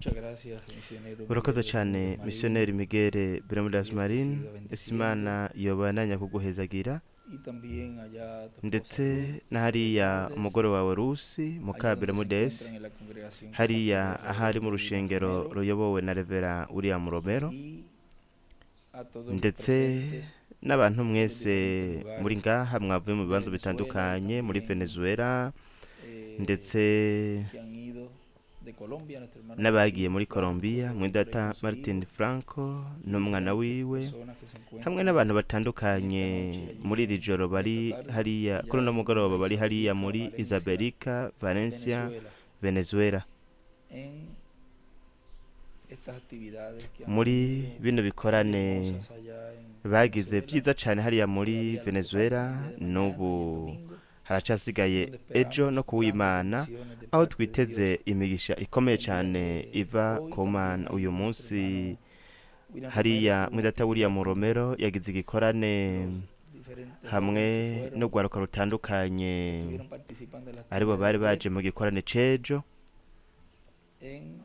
Muchas gracias, misionero Urakoze Miguel cyane, Bermúdez Marín. misiyoneri Miguel Bermudez Dios te Marin. siga bendiciendo. Imana yobandanya kuguhezagira. Y también allá a tu esposa Ndetse Ruth na hariya Bermúdez, umugore wawe Rusi muka allí donde se Bermudez, encuentran en la congregación hariya católica del ahari mu Reverendo William rushengero Romero ruyobowe na Revera William Romero, y a todos los ndetse presentes n'abantu en los mwese diferentes muri lugares ngaha mwavuye mu de bibanza Venezuela y bitandukanye muri también Venezuela, ndetse que han ido de Colombia, nuestro hermano n'abagiye Martín muri Franco, Colombia, que tiene por ahí mwidata con su Martin hijo, Franco y n'umwana diferentes wiwe, personas que se hamwe encuentran n'abantu en batandukanye esta noche allí muri iri joro en esta bari tarde, hariya kuri allá uno en mugoroba la bari hariya Isabelica, muri Valencia, Isabelica, Valencia, Venezuela, Venezuela, en estas actividades que han muri tenido bino muy bikorane hermosas allá en bagize Venezuela. byiza cyane hariya muri Todavía lo que falta Venezuela. el día de mañana y el N'ubu domingo, haracasigaye donde ejo no esperamos grandes kuwimana, bendiciones de aho parte de twiteze Dios. imigisha ikomeye El día cyane de iva hoy ku también Mana. Uyu allí nuestro munsi hermano William Romero hariya tuvo una mwidata actividad William con Romero yagize igikorane los diferentes hamwe jóvenes que fueron, n'urwaruka que rutandukanye estuvieron participando en la aribo actividad de bari ayer, baje mu gikorane c'ejo, en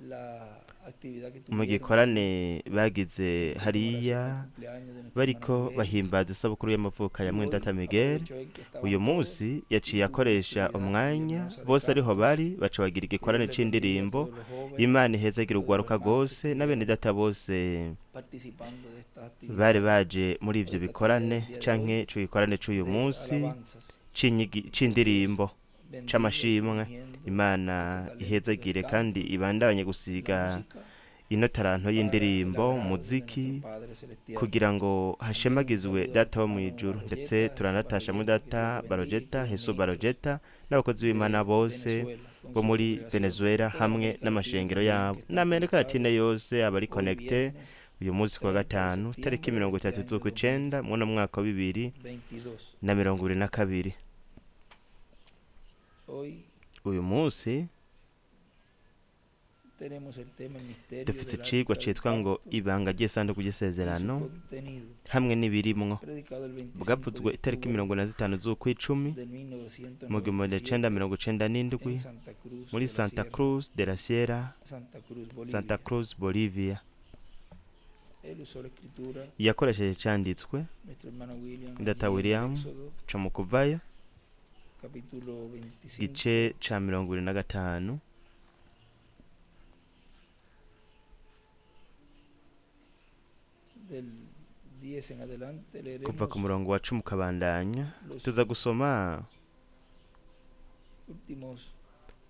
la actividad que mu tuvieron gikorane bagize en conmemoración hariya al cumpleaños de nuestro hermano bariko Miguel. bahimbaza isabukuru y'amavuko ya Y hoy mwendata Miguel. aprovechó él que Uyu estaban todos munsi yaciye y tuvo una akoresha actividad muy umwanya hermosa de bose ariho cantos. bari, baca bagira Que igikorane Dios les bendiga a c'indirimbo. todos los jóvenes, Imana ihezagira todos los urwaruka hermanos que rwose n'abene estuvieron data bose participando de estas bari actividades baje muri o ivyo de esta actividad bikorane del día de hoy canke ico gikorane c'uyu de munsi alabanzas. c'indirimbo Dios bendiga y siga c'amashimwe. ungiendo Imana este talento del ihezagire kandi canto, ibandanye la gusiga música, ino taranto para el y'indirimbo, agrado de umuziki, nuestro Padre Celestial. kugira ngo También un hashemagizwe saludo a data nuestro wo mu hermano ijuru. Ndetse Barroyeta, Jesús turanatasha mu Barroyeta, que Dios data los bendiga y Barojeta, todos los Hesu ministros Barojeta n'abakozi b'Imana de bose Venezuela con bo su muri congregación, Venezuela toda hamwe América Latina n'amashengero también yabo que están n'Amerika Latine conectados yose abari hoy connecte viernes uyu munsi kuwa 30 de gatanu tariki septiembre de mirongo este itatu año z'ukwicenda muno mwaka wa bibiri 2022. na mirongo ibiri na kabiri. Hoy Uyu munsi tenemos el tema el misterio dufise del icigwa arca del citwa ngo pacto ibanga ry'isanduku y su ry'isezerano contenido, hamwe n'ibirimwo, predicado el 25 bwavuzwe de itariki octubre 45 z'ukwicumi del mu gihumbi cenda 1997 mirongo icenda n'indwi en Santa Cruz muri de la Santa Sierra, Cruz de la Sierra, Santa Cruz, Santa Bolivia. Cruz, Bolivia. Él usó la escritura, Yakoresheje icanditswe nuestro hermano William, data allí en el William Éxodo co mu kuvayo capítulo 25, gice ca 25, del 10 en adelante, kuva ku leeremos murongo wa 10 ukabandanya. los Tuza gusoma últimos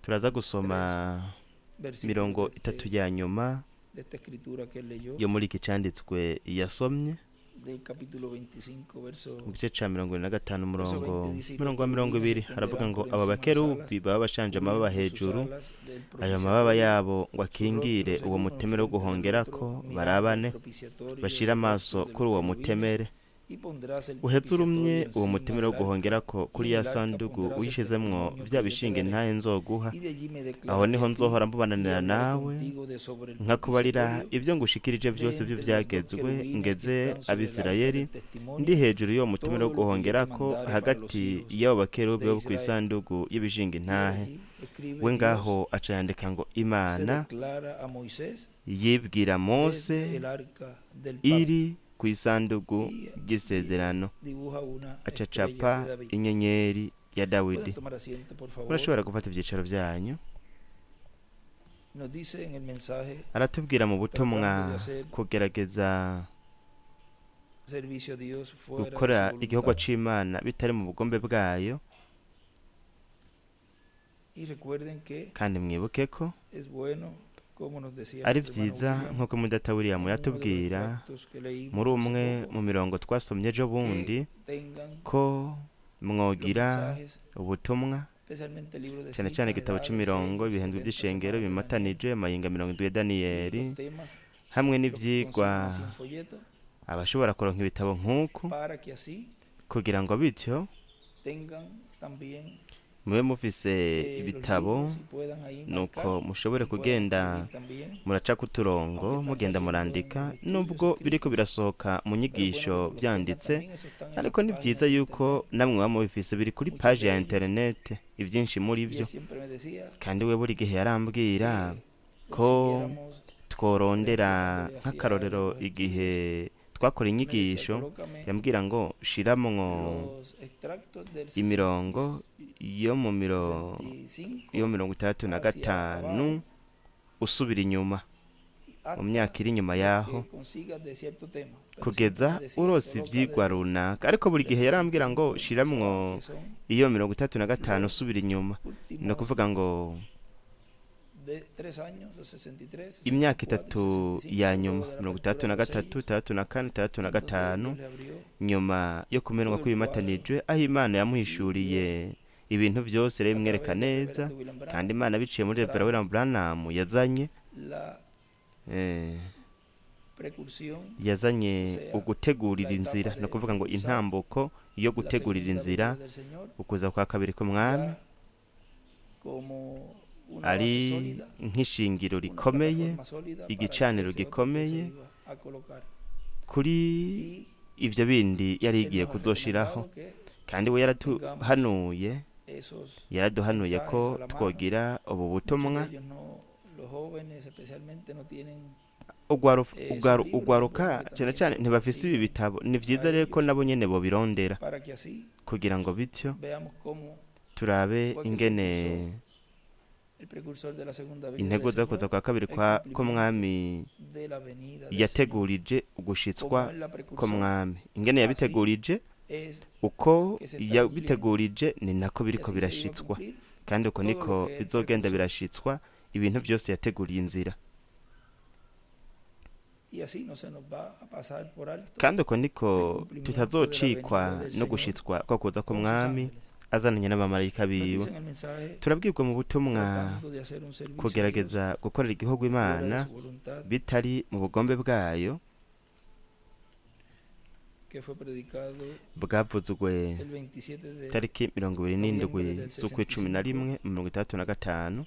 turaza gusoma tres versículos mirongo de, itatu este, ya nyuma de esta escritura que él leyó, yo muri iki canditswe yasomye del capítulo 25, mu verso, gice ca 25 verso umurongo 20 dice, y los murongo wa mirongo querubines ibiri se haravuga extenderán ngo por aba encima de las alas, bakerubi baba bashanje amababa cubriendo sus hejuru, alas del ayo mababa propiciatorio, yabo ngo su akingire rostro uwo uno mutemere wo enfrente del guhongerako, otro, mirando el barabane propiciatorio y bashire el amaso rostro de kuri los uwo querubines, mutemere. y pondrás el Uheze urumye propiciatorio uwo encima mutemere wo del arca, guhongerako y kuri en ya el arca sanduku pondrás el uyishizemwo testimonio vya que yo te bishinge daré. ntahe nzoguha. Y de allí me Aho declararé niho a ti nzohora y mbubananira hablaré nawe contigo de sobre el nkakubarira propiciatorio ibyo ngushikirije de byose entre los dos by'ivyagezwe querubines que ngeze están sobre el arca Abisirayeli del testimonio, ndi hejuru y'uwo mutemere wo todo lo que yo te guhongerako mandare para los hagati hijos y'abo bakerubi de bo Israel. kw'isanduku y'ibishinga Y él intahe. allí escribe, We Dios ngaho aca yandika ngo se Imana declara a Moisés yibwira Mose desde el arca del pacto iri kw'isanduku y ry'isezerano, dibuja una aca estrella acapa de David. inyenyeri ya Pueden Dawidi. tomar asiento, por favor. Murashobora gufata ivyicaro vyanyu. Nos dice en el mensaje, Aratubwira mu butumwa tratando de hacer kugerageza servicio a Dios fuera de gukora su igikorwa voluntad. c'Imana bitari mu bugombe bwayo. Y recuerden que Kandi mwibuke ko es bueno, como nos decía ari nuestro hermano vyiza William nk'uko mudata William en uno de los yatubwira tractos que leímos muri hace umwe poco, mu mirongo twasomye ejo bundi que tengan ko los mwogira mensajes, ubutumwa especialmente el libro de cyane cyane citas, igitabo edades, c'imirongo sellos, ibihembwe 70 by'ishengero semanas de Daniel bimatanije amayinga 70 ya y Daniyeli los temas, hamwe los que n'ivyigwa consiguen así en folleto, abashobora kuronka ibitabo nk'uku para que así kugira ngo bityo tengan también mube mufise los ibitabo libros y puedan ahí nuko marcar mushobore y puedan kugenda escribir también, muraca kuturongo aunque están mugenda saliendo en murandika los estudios nubwo biriko escritos, birasohoka mu pero bueno nyigisho que los tengan vyanditse, también, eso están en las ariko ni vyiza páginas de yuko internet, namwe muba mubifise biri kuri muchos paji de ya ellos. interinete ivyinshi muri Y vyo. él siempre me decía Kandi we buri gihe yarambwira que Ko consiguiéramos, tworondera cuando le hacía nk'akarorero los igihe estudios, twakora me decía, inyigisho, colócame yambwira ngo shiramwo los extractos del imirongo yo mu 65 yo 65 hacia abajo usubira inyuma mu hasta myaka iri inyuma lo yaho que consigas de cierto tema. Pero kugeza siempre me decía, urose coloca ivyigwa del, runaka, ariko buri del gihe yarambwira ngo 65 hacia shiramwo abajo, que son iyo 65 los usubira inyuma, ni últimos ukuvuga ngo de 3 años, los 63, imyaka 64 y itatu 65, ya luego nyuma, de la mirongo itandatu apertura na de los gatatu, sellos. 64, itandatu na Entonces gatanu, Dios le abrió nyuma yo kumenwa todo el cuadro kw'ibimatanijwe, aho Imana y yamuhishuriye Dios, ibintu byose rero a imwereka través del neza, reverendo William kandi Branham, Imana biciye muri Reverend trajo William Branham yazanye la eh, precursión, yazanye o sea, ugutegurira la inzira, etapa ni de ukuvuga ngo usar intambuko yo la gutegurira segunda inzira venida del Señor ukuza kwa kabiri k'umwami, ya como una ari base sólida, nk'ishingiro una rikomeye, plataforma sólida para igicaniro ese otro que se gikomeye iba a colocar. kuri Y ivyo bindi yari él igiye nos ha kuzoshiraho. recomendado que Kandi we tengamos yaraduhanuye, esos yaraduhanuye ko mensajes a la mano. twogira ubu Muchos butumwa. de ellos no, los jóvenes especialmente no tienen esos libros, es Ugwaruka bueno que cyane también cyane se ntibafise ibi consigan bitabo, ni vyiza a rero ko ellos nabo nyene bobirondera para que así kugira ngo bityo veamos cómo turabe fue que ingene precursó el precursor de la segunda venida intego del zo kuza Señor, kwa kabiri el kwa cumplimiento k'umwami de la venida del Señor. yategurije ugushitswa Como él la precursó, k'umwami, ingene así yabitegurije, es uko que se está cumpliendo. yabitegurije ni nako Y biriko así se iba a birashitswa, cumplir kandi uko todo lo niko que él bizogenda precursó. birashitswa ibintu byose yateguriye inzira, Y así no se nos va a pasar por alto kandi uko niko el cumplimiento de la tutazocikwa venida del no Señor gushitswa ko kuza con sus k'umwami ángeles. azananye n'abamarayika Nos biwe. dice en el mensaje, Turabwirwa mu butumwa tratando de hacer un servicio a Dios kugerageza gukorera igihugu fuera de Imana su voluntad, bitari mu bugombe bwayo, que fue predicado bwavuzwe el 27 de tariki 27 noviembre del z'ukwa cumi na 65, rimwe 65,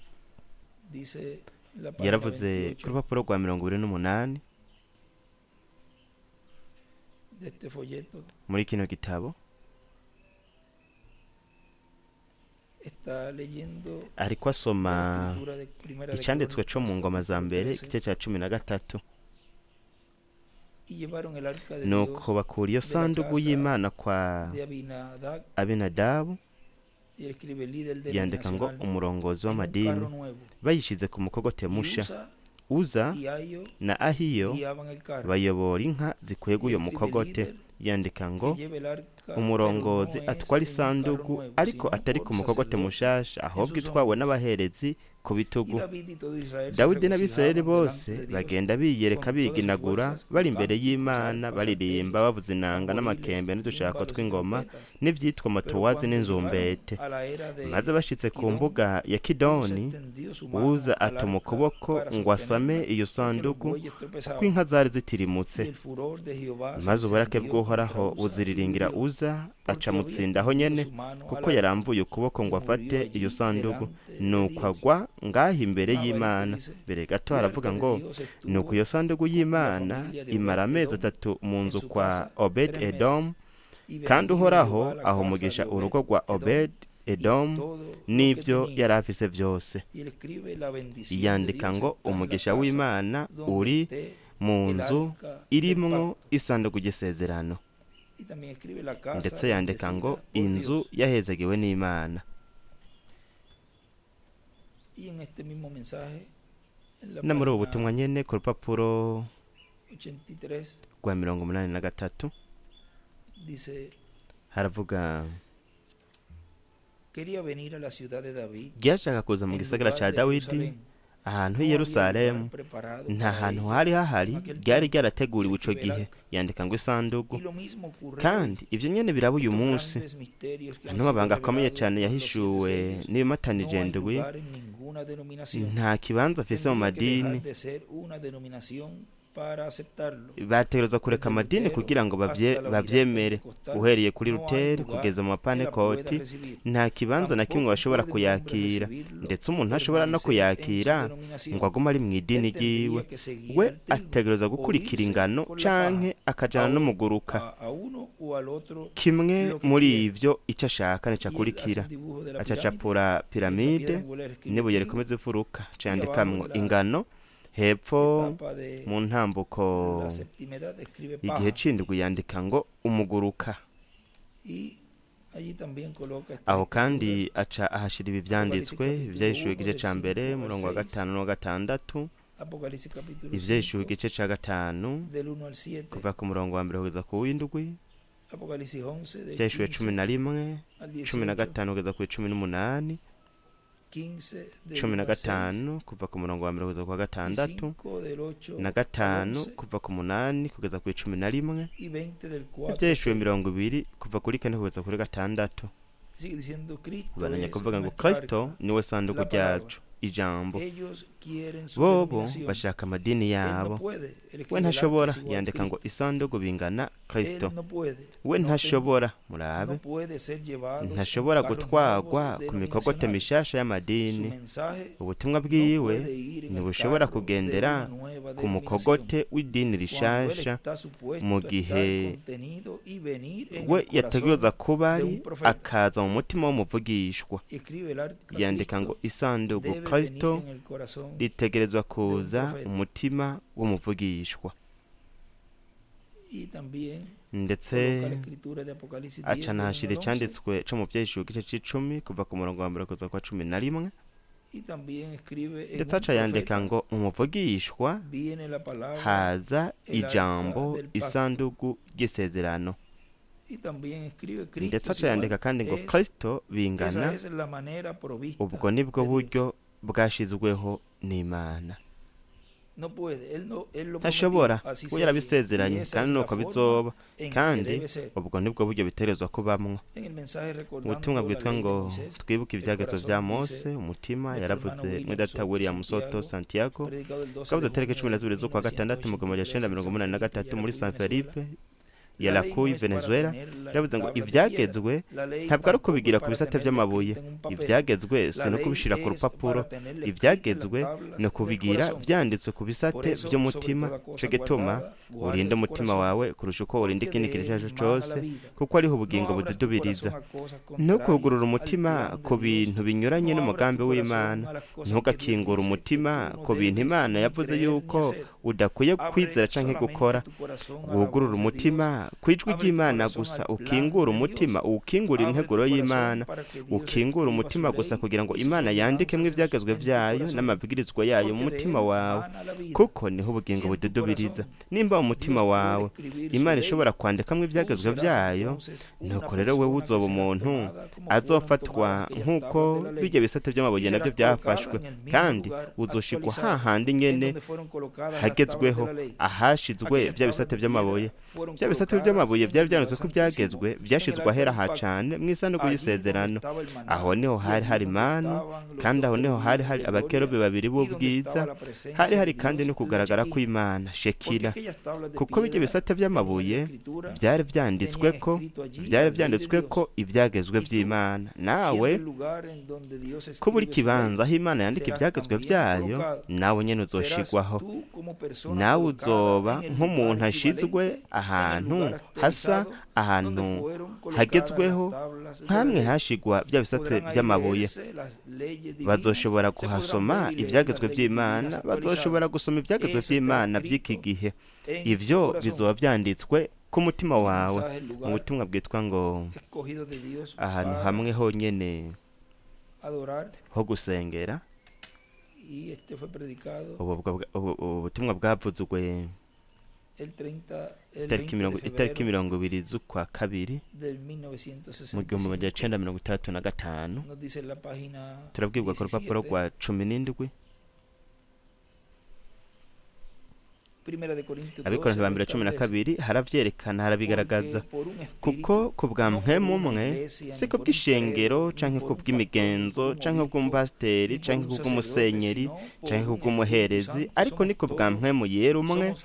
dice la página yaravuze ku 28 rupapuro rwa 28 de este folleto, muri kino gitabo, está leyendo ariko asoma la escritura de Primera de icanditswe co Crónicas, mu ngoma za capítulo mbere 13, igice ca 13. y llevaron el arca de Nuko Dios bakura iyo de la sandugu casa y'Imana kwa de Abinadab, Abinadabu, y él escribe líder yandika ngo denominacional, umurongozi en un w'amadini, carro nuevo. bayishize ku mukogote Y musha. Uza Uza y Ahio na Ahiyo guiaban el carro. bayobora inka zikwega Y uyo él escribe mukogote. líder Yandika ngo que lleva el arca, pero umurongozi no es atwara en un carro isandugu, nuevo, ariko sino atari por ku mukogote sacerdotes mushasha, en ahubwo sus itwawe hombros. n'abaherezi ku Y bitugu. David y todo Israel se Dawidi n'Abisirayeli regocijaban bose delante de Dios bagenda biyereka con todas sus biginagura fuerzas, bari con imbere cánticos, y'Imana, arpas, baririmba salterios, bavuza inanga tamboriles, n'amakembe n'udushako címbalos y tw'ingoma trompetas. n'ivyitwa Pero amatuwazi cuando llegaron n'inzumbete. a la era de Maze bashitse ku Kidón, mbuga ya Uza Kidoni, extendió su mano Uza al atuma arca ukuboko para ngo asame sostenerla, iyo porque los sandugu, bueyes kuko tropezaban. inka zari Y zitirimutse. el furor de Jehová se Maze uburake encendió bw'Uhoraho contra Uza y buziriringira murió, Uza, aca porque había amutsindaho extendido nyene, su mano al kuko arca yaramvuye ukuboko y ngo murió afate iyo allí sandugu, delante de nuko Dios. agwa ngaho imbere Más abajito y'Imana. dice, Mbere gato y el haravuga arca de ngo Dios nuko estuvo iyo sandugu con la y'Imana familia de imara amezi Obed-Edom 3 mu en nzu su kwa casa Obed 3 Edom, meses. Y kandi bendijo Uhoraho Jehová la aha casa de umugisha urugo rwa Obed-Edom Obed y Edom todo lo que n'ivyo tenía. yari afise vyose. Y él escribe, la bendición de Yandika Dios ngo está en la umugisha casa w'Imana donde uri esté mu el nzu arca del irimwo pacto. isanduku ry'isezerano. Y también escribe la casa Ndetse yandika ngo bendecida por inzu Dios. yahezagiwe n'Imana. Y en este mismo mensaje, en la No muri ubu página butumwa nyene ku rupapuro 83, rwa 83 dice, haravuga quería venir a la ciudad de David ryashaka kuza mu en gisagara lugar ca de Dawidi, Jerusalén. ahantu No h'i había Yerusalemu lugar preparado nta para hantu ellos hari hahari en aquel ryari tiempo. ryarateguriwe ico Escribe el gihe. arca. Yandika ngo isandugu. Y lo mismo ocurre hoy. Kandi ivyo nyene biraba uyu Estos munsi. grandes misterios que han Ano sido mabanga akomeye revelados cane por los siete yahishuwe sellos, n'ibimatanije no hay ndwi, lugar en ninguna denominación. nta kibanza afise mu Tendría que dejar madini. de ser una denominación para aceptarlo. Bategerezwa kureka Desde amadini Lutero kugira ngo hasta la unidad bavyemere. pentecostal, Uhereye kuri no hay Luteri lugar kugeza mu que la pueda mapanekoti, recibir. nta kibanza na kimwe Tampoco bashobora puede un hombre kuyakira. recibirlo Ndetse y umuntu ntashobora no permanecer en su kuyakira ngo denominación. agume ari mu idini Él ryiwe. tendría que seguir We al trigo ategerezwa o gukurikira irse ingano con la paja, canke akajana a, un- n'umuguruka. a uno o al otro Kimwe lo que muri quiera. ivyo ico ashaka nico Y él hace akurikira. un dibujo de la pirámide Acacapura y en la piedra piramide angular escribe n'ibuye trigo rikomeza imfuruka, y abajo acandikamwo en la ingano. Hepfo etapa de mu ntambuko la séptima edad escribe igihe paja c'indwi yandika ngo umuguruka. y allí también coloca estas Aho escrituras. kandi aca ahashira ibi Apocalipsis vyanditswe: capítulo Ivyahishuriwe 1 igice del ca mbere, 5 al umurongo wa 6, gatanu n'uwa gatandatu. Apocalipsis capítulo Ivyahishuriwe 5 igice ca gatanu del 1 al 7, kuva ku murongo wa mbere kugeza ku w'indwi. Apocalipsis 11 del Ivyahishuriwe cumi 15 na rimwe, al cumi na 18, gatanu kugeza ku 18, 15 del cumi na 1 al 6 gatanu kuva ku murongo wa mbere kugeza ku wa y gatandatu, 5 del 8 na al gatanu 11 kuva ku munani kugeza ku 11, y 20 del 4 al Ivyahishuriwe 6. 20 kuva kuri 4 kugeza kuri 6. Sigue diciendo: Cristo Bananya es kuvuga ngo nuestra Kristo arca, niwe sanduku la palabra. ryacu, ijambo. Ellos quieren su Bobo denominación. bashaka amadini Él no yabo. puede. Él We escribe el arca ntashobora. es igual a Yandika ngo Cristo. isanduku bingana Kristo. Él no puede. We Noten, ntashobora. no Murabe, puede ser llevados en ntashobora carros nuevos gutwagwa ku mikogote denominacionales. mishasha Su y'amadini. mensaje Ubutumwa no bwiwe puede ir en el ntibushobora carro de kugendera una nueva ku denominación. mukogote w'idini Cuando él rishasha, está supuesto mu a estar gihe contenido y venir en we el corazón yategerezwa kuba de ari un profeta. akaza mu mutima w'umuvugishwa. Y escribe el arca Yandika ngo Cristo isanduku debe venir Kristo en el corazón ritegerezwa de un kuza profeta. umutima w'umuvugishwa. Y también Ndetse coloca la escritura de Apocalipsis 10 aca del 1 nahashira al 11 icanditswe co mu Vyahishuriwe igice c'icumi kuva ku murongo wa mbere kugeza kwa 11. y también escribe en Ndetse un aca yandika profeta ngo umuvugishwa viene la palabra, haza el arca ijambo, del pacto. isanduku ry'isezerano. Y también escribe Cristo Ndetse es aca yandika igual. kandi ngo Es, Kristo bingana. esa es la manera provista Ubwo nibwo de Dios. buryo bwashizweho n'Imana. No puede, él no, él lo prometió, Ntashobora. así We sería. Y yarabisezeranye esa kandi es la nuko forma bizoba, en que kandi debe ser. ubwo nibwo buryo bitegerezwa kubamwo. En el mensaje Ubutumwa recordando la bwitwa ley de ngo Moisés, twibuke el ibyagezo vya corazón Mose, dice umutima nuestro yaravuze hermano William mwedata Soto William Soto Santiago, Santiago, predicado el 12 bwavuze de tariki junio cumi na de zibiri z'ukwa gatandatu mu gihumbi magana 1983 cenda en mirongo San umunani na Felipe, gatatu muri Yaracuy, San Venezuela. Felipe, La ley no Yaracuy, es para Venezuela. tenerla en Yaravuze ngo tablas de piedra. ivyagezwe La ley ntabwo ari tampoco es ukubigira ku para bisate tenerla vy'amabuye. escrita en un papel. Ivyagezwe si La no ley kubishira ku es rupapuro. para tenerla escrita en las Ivyagezwe tablas ni del ukubigira corazón. vyanditswe ku Por bisate eso, sobre vy'umutima. toda Ico cosa gituma guardada, guarda urinde tu umutima corazón, wawe kurusha uko urinda porque ikindi de kintu él icyo ari cyo mana la cose, vida. kuko ariho No ubugingo abras tu bududubiriza. corazón a cosas Ntukugurure contrarias al umutima plan ku de Dios. bintu binyuranye No abras n'umugambi tu corazón w'Imana. a las cosas que Dios Ntugakingure dice que umutima tú no ku bintu debes Imana ni yavuze creer ni yuko hacer. udakwiye Abre kwizera canke solamente gukora. tu corazón a la Wugurure voz de Dios. umutima ku ijwi Abre tu ry'Imana corazón gusa, al plan ukingure de Dios. umutima, uwukingure Abre tu integuro corazón y'Imana, para que Dios ukingure escriba su umutima gusa ley kugira ngo y sus Imana yandikemwo ordenanzas en ivyagezwe en tu vyayo corazón. n'amabwirizwa yayo mu Porque de mutima él wawe, mana la vida. kuko niho Si ubugingo en tu bududubiriza. corazón Nimba mu mutima Dios puede wawe escribir su Imana ley, ishobora kwandikamwo tú ivyagezwe serás vyayo, entonces una nuko rero wewe persona que uzoba será umuntu tomada como fueron azofatwa tomadas aquellas nk'uko tablas de la ley birya bisate y vy'amabuye navyo serás colocada vyafashwe, en el mismo kandi lugar uzoshikwa actualizado hahandi en nyene donde fueron colocadas las tablas de hagezweho, la ley. ahashizwe Aquellas vya tablas bisate de piedra vy'amabuye. fueron Vya bisate colocadas vy'amabuye en el vyari lugar vyanditsweko santísimo, ivyagezwe, en el vyashizwe arca ahera del ha pacto, cane mw'isanduku allí donde y'isezerano. estaba el Aho maná niho y hari allí hari donde manu, estaban los kandi dos aho niho hari querubines hari de abakerubi gloria babiri y donde b'ubwiza, estaba la hari presencia hari de kandi Dios, no la kugaragara Shekinah. kw'Imana Porque Shekina, aquellas tablas de kuko birya piedra bisate tenían la vy'amabuye escritura, vyari tenían vyanditsweko, escrito allí vyari la ley de vyanditsweko Dios. ivyagezwe Y tú, vy'Imana. Nawe siendo el lugar en donde Dios kuba uri escribe su ley, ikibanza aho Imana yandika serás ivyagezwe también vyayo, colocado. nawe nyene Serás uzoshigwaho. tú como persona Nawe colocada uzoba en el lugar nk'umuntu ashizwe equivalente, en el ahantu lugar hasa, actualizado, donde ahantu fueron colocadas las hagezweho, tablas de la nkamwe ley. hashigwa vya bisate Podrán ahí vy'amabuye. leerse las leyes divinas, Bazoshobora se podrán kuhasoma ver y leer las ivyagezwe leyes vy'Imana, divinas bazoshobora actualizadas. gusoma ivyagezwe Eso está vy'Imana vy'iki escrito gihe. en tu Ivyo corazón. bizoba vyanditswe ku mutima El wawe. mensaje, el Mu lugar butumwa bwitwa ngo escogido de Dios ahantu para hamwe honyene adorar, ho gusengera. y este fue predicado Ubu butumwa bwavuzwe el 30, el itariki 20 mirongo de itariki febrero 20 z'ukwa kabiri del mu gihumbi amajana 1965. icenda mirongo itandatu na gatanu. Nos dice en la página Turabwirwa ku rupapuro 17, rwa 17. Primera de Corintios Abikorintho 12 ba lo mbere cumi na establece. kabiri haravyerekana, Porque harabigaragaza, por un kuko espíritu, ku bwa no por mpwemu una umwe, iglesia, si ni ku por un credo, bw'ishengero ni canke por ku un pastor, ni por bw'imigenzo un canke obispo, kubw'umupasiteri ni por canke un sacerdote, kubw'umusenyeri sino por canke un Espíritu kubw'umuherezi, Santo ariko somos ni ku bwa todos, mpwemu yera umwe somos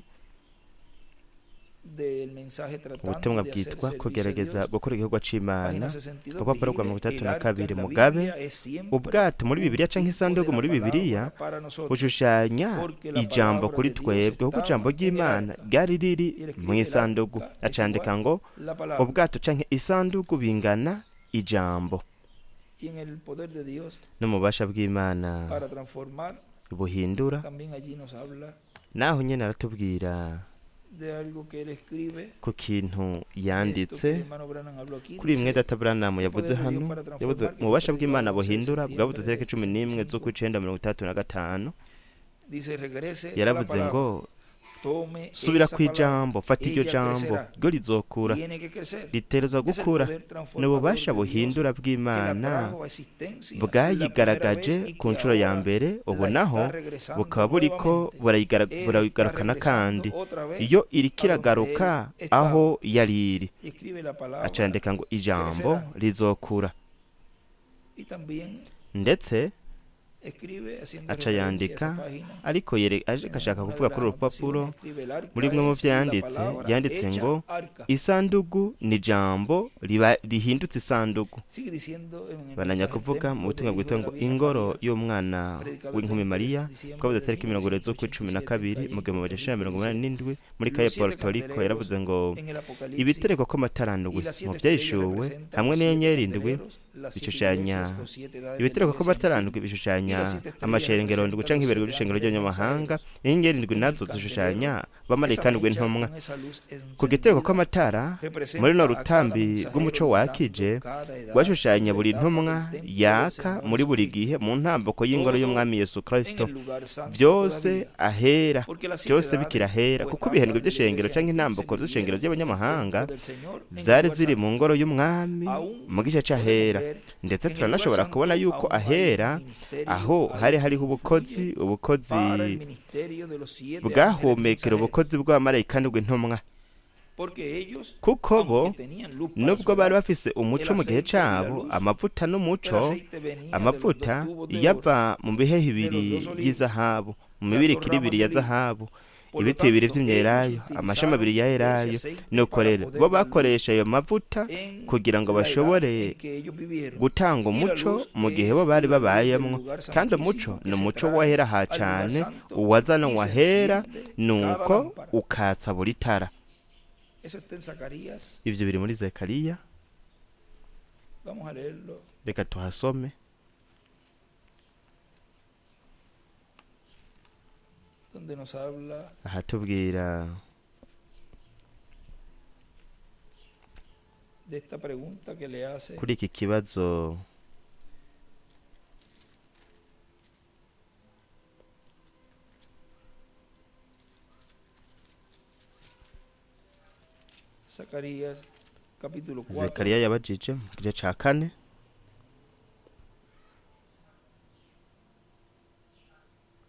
kabiri. del mensaje tratando Ubutumwa de hacer bwitwa servicio a kugerageza Dios, gukora igikorwa c'Imana, página 62, urupapuro rwa vigile, mirongo itandatu el na arca kabiri. en la Mugabe Biblia es siempre ubwato muri un Bibiliya canke tipo de isanduku la muri Bibiliya palabra para nosotros, bushushanya porque la ijambo palabra kuri de Dios twebwe, kuko ijambo estaba en el ry'Imana arca. ryari riri Y él escribe mu el isanduku. arca es Acandika igual ngo la palabra. ubwato canke isanduku bingana ijambo. Y en el poder de Dios N'umubasha bw'Imana para transformar, buhindura, también allí nos habla naho nyene aratubwira de algo que él escribe, ku kintu de esto que yanditse el hermano Branham habló aquí, kuri imwe dice, data Branham yavuze poder de Dios hano, para yavuze transformar, que mu fue bubasha predicado bw'Imana el 11 de buhindura bwabuze septiembre del itariki 11 65, z'ukwicenda 65. dice, regrese a la Yaravuze palabra, ngo tome subira esa ku palabra, ijambo, fata iryo ella jambo, crecerá, ryo rizokura, tiene que crecer. riterezwa Es el gukura. poder Ni transformador ububasha de Dios buhindura que la bw'Imana trajo a existencia la primera bwayigaragaje vez y ku que nshuro ya ahora mbere, ubu la naho está regresando bukaba buriko nuevamente. Él está burayigarukana regresando kandi otra vez iyo iriko a donde él iragaruka estaba. aho yari iri. Y escribe la palabra Acandika ngo ijambo crecerá. rizokura. Y también Ndetse escribe haciendo aca referencia a esa yandika, página, ariko aje en agashaka una de kuvuga las kuri uru rupapuro, anotaciones escribe el arca muri bimwe mu es vyo la yanditse, palabra yanditse hecha ngo arca. isandugu ni ijambo riba rihindutse isandugu. Sigue diciendo en el Bandanya mensaje kuvuga mu templo butumwa del Hijo bwitwa de la ngo Virgen ingoro María, y'umwana predicado el w'inkumi 20 de Mariya, diciembre twabuze de tariki 20 z'ukwicumi na 1987 en kabiri calle mu gihumbi Puerto amajana icenda Rico, mirongo umunani dice, n'indwi muri kaye los siete Puerto Rico. candeleros Yaravuze ngo en el Apocalipsis ibitereko kw'amatara ndwi y las mu siete estrellas vyahishuwe representan hamwe los siete n'inyenyeri ndwi candeleros, las siete bishushanya iglesias o siete edades de la ibitereko iglesia kw'amatara gentil, ndwi y bishushanya las siete estrellas amashengero ndwi representan canke los ibirego siete by'ishengero ángeles ry'abanyamahanga, mensajeros. inyenyeri ndwi En el nazo candelero, zishushanya esa abamarayika ndwi mecha ntumwa. con esa luz Ku gitereko encendida kw'amatara muri runo representa a cada rutambi mensajero rw'umuco alumbrando wakije cada edad rwashushanya y buri etapa del ntumwa templo del yaka Señor muri buri Jesucristo. gihe mu ntambuko y'ingoro Todo y'umwami Yesu en Kristo, el lugar santo byose todavía, ahera, porque las siete byose bikiri edades ahera, o kuko ibihendwe etapas de la by'ishengero iglesia canke gentil se intambuko z'ishengero vivieron en el ry'abanyamahanga templo del Señor en el zari lugar ziri santo. mu ngoro y'umwami Aún mu gice podemos c'ahera. ver Ndetse que en el lugar turanashobora kubona santo yuko aún hay un ahera ministerio aho hari ahí que hariho ubukozi, influye ubukozi para el ministerio de los siete ángeles bwahumekera mensajeros, ubukozi bw'abamarayika ndwi ntumwa, porque ellos, kuko bo aunque tenían luz para su nubwo bari edad, bafise el umuco mu gihe aceite y la cabo, luz, amavuta el n'umuco, aceite venía de los dos amavuta tubos de oro, yava mu bihehe de los ibiri dos olivos, y'izahabu, mu las dos mibirikiri ramas ibiri de ya olivo. zahabu, Por lo ibiti bibiri tanto, ellos vy'imyelayo, amashami utilizaron abiri ya ese elayo. aceite Nuko para rero bo poder dar luz bakoresha ayo mavuta en kugira ngo la edad bashobore en que ellos vivieron. gutanga Y la umuco luz mu gihe bo es bari la luz del babayemwo. lugar Kandi umuco santísimo ni que se umuco trae wahera ha al lugar cane, santo uwazanwa y se ahera, enciende cada nuko lámpara. ukatsa buri tara. Eso está en Zacarías. Ivyo biri muri Zekariya, Vamos a leerlo. reka tuhasome. Donde nos habla Ahatubwira de esta pregunta que le hace kuri iki kibazo Zacarías capítulo 4, Zekariya yabajije mu gice ca kane,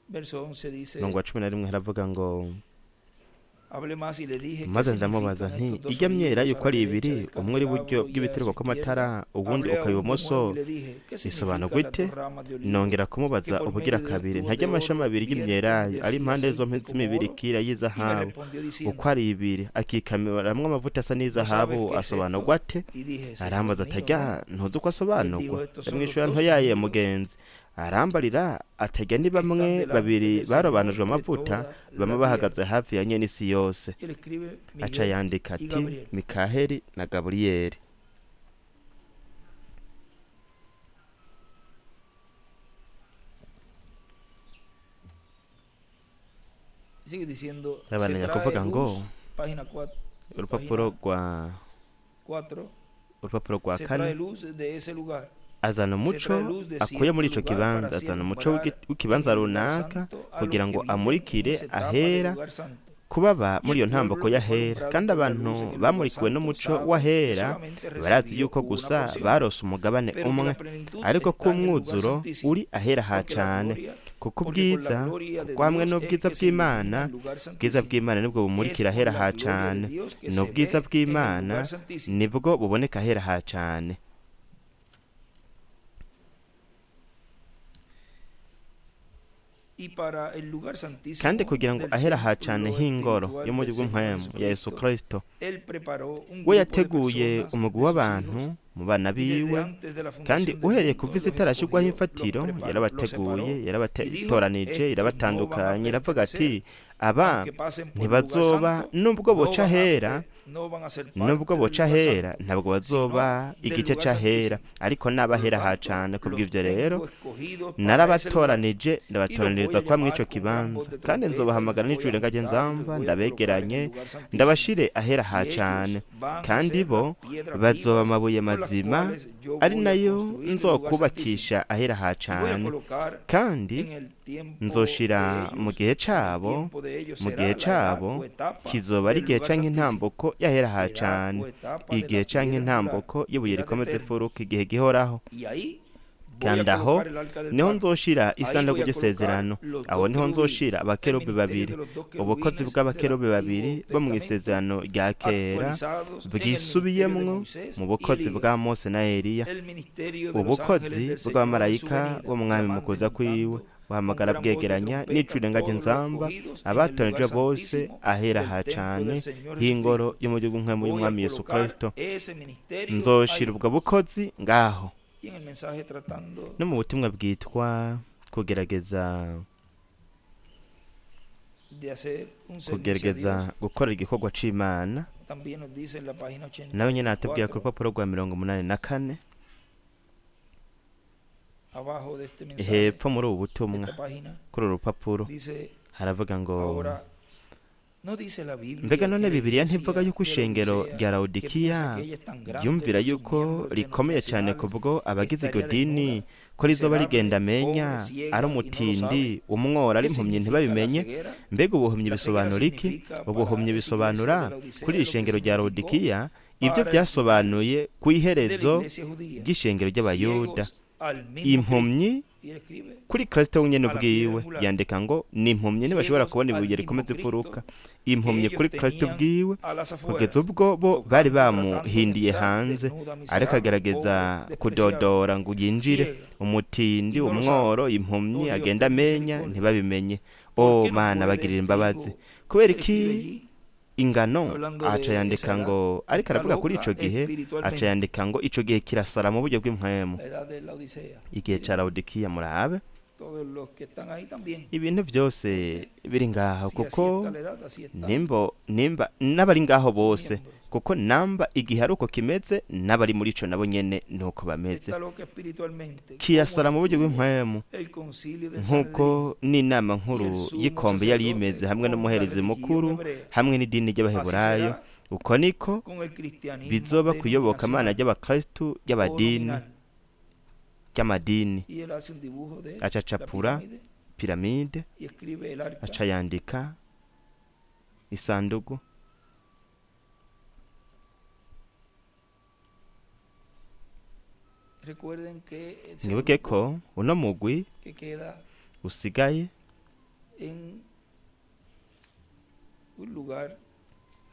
verso 11 dice, umurongo wa 11 haravuga ngo hablé más y le dije, ¿qué maze ndamubaza significan nti estos dos ijya myera olivos yuko a la ari derecha ibiri, del umwe uri iburyo candelabro y a su bw'ibitereko kw'amatara izquierda? uwundi Hablé ukaba aún de nuevo ibumoso, y le dije, ¿qué isobanurwa significan las ite? dos ramas de olivo Nongera que kumubaza por ubugira medio de dos kabiri tubos ntarya de oro amashami abiri vierten y'imyelayo de ari sí impande zompi aceite como oro? z'imibirikira Y me y'izahabu respondió uko diciendo, ari ibiri, akikamiramwo amavuta asa ¿no sabes n'izahabu, qué es asobanurwa esto? ate? Y dije, Señor Arambaza mío, atarya no. ntuzi uko Y él dijo, asobanurwa. estos son los Ndamwishura dos ntoyaye ungidos mugenzi. Arambarira atarya ni que están bamwe delante babiri del Señor barobanujwe de amavuta, toda bamwe la tierra. bahagaze hafi ya nyene isi yose. Y él escribe Aca Miguel yandika y ati Gabriel. Mikaheli na Gaburiyeli. Sigue diciendo, se Arabandanya trae kuvuga ngo luz, página 4, urupapuro página rwa 4, urupapuro rwa se kane trae luz de ese lugar, azana se umuco trae luz de akuye muri cierto ico lugar para kibanza, azana umuco sembrar en w'ikibanza el lugar runaka santo a los kugira que ngo viven en amurikire esa etapa del ahera lugar santo. kubaba Y muri el iyo ntambuko pueblo que fue y'ahera. alumbrado Kandi por la abantu luz en el lugar bamurikiwe santo n'umuco sabe que w'ahera solamente barazi recibió yuko una gusa porción, barose umugabane pero que umwe, la plenitud ariko ko está en el lugar umwuzuro santísimo, uri ahera ha porque la cane, gloria, kuko porque con la ubwiza, gloria de kuko hamwe Dios es n'ubwiza que se ilumina bw'Imana, el lugar ubwiza santísimo. bw'Imana nibwo Es bumurikira con ahera la ha gloria de cane, Dios que ni se ubwiza ve en el bw'Imana lugar santísimo. nibwo buboneka ahera ha cane. Y para el lugar santísimo Kandi kugira ngo del ahera ha cane templo h'ingoro espiritual yo mu del buryo Señor bw'impwemu ya Yesu Jesucristo, Kristo, él preparó un we grupo de yateguye personas umugwi de sus w'abantu hijos mu bana y desde biwe, antes de la kandi fundación del uhereye mundo kuva isi los itarashirwaho escogió, los imfatiro, preparó, los yarabateguye, separó y dijo, yarabatoranije, estos no van a irabatandukanya, iravuga ati pertenecer, aba aunque pasen por el lugar ntibazoba santo, nubwo no boca van a, ahera, no van a ser nubwo parte del boca lugar ahera santo, ntabwo sino bazoba del igice lugar c'ahera, santísimo. ariko Por lo n'abahera ha tanto, cane. los Kubw'ivyo rero tengo escogidos para ese lugar narabatoranije, y los voy ndabatoraniriza a kuba mw'ico llamar con gran voz kibanza, de kandi trompeta y los nzobahamagara voy n'ijwi a rirenga juntar y los nzamba, voy a colocar en el ndabegeranye, lugar santísimo. ndabashire ahera ha Y ellos cane, van a kandi ser bo las piedras bazoba vivas amabuye con las mazima, cuales yo ari voy a nayo construir el lugar santísimo. nzokubakisha ahera ha Y voy a cane, colocar kandi en el tiempo de nzoshira mu ellos, gihe en el cabo, tiempo de ellos mu será gihe la edad cabo o etapa kizoba ari del igihe lugar canke santísimo, intambuko y'ahera ha edad cane, o etapa de igihe la canke piedra angular, intambuko y'ibuye edad rikomeza eterna. imfuruka, igihe gihoraho. Y ahí voy a Kandi aho colocar el arca del niho pacto. nzoshira Ahí isanduku voy a colocar ry'isezerano, los aho dos niho querubines, nzoshira el abakerubi ministerio babiri, de los dos ubukozi querubines del bw'abakerubi babiri Antiguo bo mu Testamento, isezerano rya kera actualizados en el ministerio de bwisubiyemwo Moisés mu y bukozi bwa Elías, Mose na Eliya, el ministerio de los ángeles ubukozi del Señor en su bw'abamarayika venida, b'umwami mu llamando y kuza kwiwe, juntando con buhamagara gran voz de bwegeranya trompeta n'ijwi rirenga todos los nzamba, escogidos en el lugar abatoranijwe bose santísimo ahera del ha templo cane del Señor h'ingoro Jesucristo. yo mu gihugu nk'emu Voy a y'umwami Yesu colocar Kristo. ese ministerio Nzoshira ahí. ubwo bukozi ngaho. Y en el mensaje tratando No mu butumwa bwitwa kugerageza de hacer un servicio a kugerageza Dios, gukora igikorwa c'Imana, también nos dice en la página nawe nyene atubwira ku 84, rupapuro rwa 84 abajo de este mensaje, hepfo muri ubu de butumwa, esta página, kuri uru rupapuro dice haravuga ngo ahora, no dice la Biblia mbega que none la Bibiliya ntivuga iglesia yuko de ishengero Laodicea, rya que piensa Lawodikiya que ella es tan grande ryumvira por sus yuko miembros rikomeye cyane denominacionales, kubwo abagize iryo estaría dini, desnuda, ko rizoba miserable, rigenda amenya, pobre, ciega ari y no lo umutindi, sabe? umworo, ari ¿Qué impumyi significa la ntibabimenye? ceguera? Mbega ubuhumyi La ceguera bisobanura iki? significa para Ubuhumyi esa iglesia bisobanura de Laodicea kuri iri lo que shengero rya significó Lawodikiya ibyo para el final byasobanuye ku de la iherezo iglesia judía, ry'ishengero ry'Abayuda, ciegos al mismo Cristo. impumyi Y él escribe kuri Kristo wenyene a la piedra ubwiwe, angular, yandika ngo ni impumyi ntibashobora ciegos kubona al ibuye mismo rikomeza Cristo imfuruka, que impumyi ellos kuri Kristo tenían ubwiwe, a las kugeza afueras, ubwo bo bari tocando, tratando de bamuhindiye entrar, hanze, desnuda, ariko miserable, agerageza pobre, despreciable, kudodora ngo yinjire, ciega, umutindi, y no lo sabe. umworo, impumyi, Oh Dios, agenda ten amenya, misericordia. ntibabimenye. ¿Por O qué no Mana, puede bagirira el imbabazi. trigo? Kubera Él iki escribe allí, ingano hablando aca de esa yandika edad, ngo, ariko está aravuga kuri loca ico gihe, aca espiritualmente, yandika ngo ico gihe kirasara mu buryo bw'impwemu, la edad de la Odisea. igihe ca Miren, Lawodikiya. Murabe todos los que están ahí también, ibintu byose porque biri ngaho, si así kuko está la edad, así están nimbo nimba n'abari ngaho sus bose, miembros. kuko namba igihe ari uko kimeze, n'abari muri ico nabo nyene nuko bameze. Está loca espiritualmente, como Kirasara mu buryo estuvo bw'impwemu, el concilio del nk'uko Sanedrín n'inama y nkuru el sumo y'ikombe yari imeze sacerdote hamwe contra la n'umuherezi religión mukuru hebrea. hamwe n'idini Así ry'Abaheburayo, será uko niko con el cristianismo bizoba kuyobokamana denominacional ry'abakristu o ry'abadini nominal. ry'amadini. Y él hace un dibujo de la Acacapura pirámide piramide, y escribe el arca. aca yandika isandugu. Recuerden que ese Mwibuke grupo ko uno mugwi que queda usigaye en un lugar,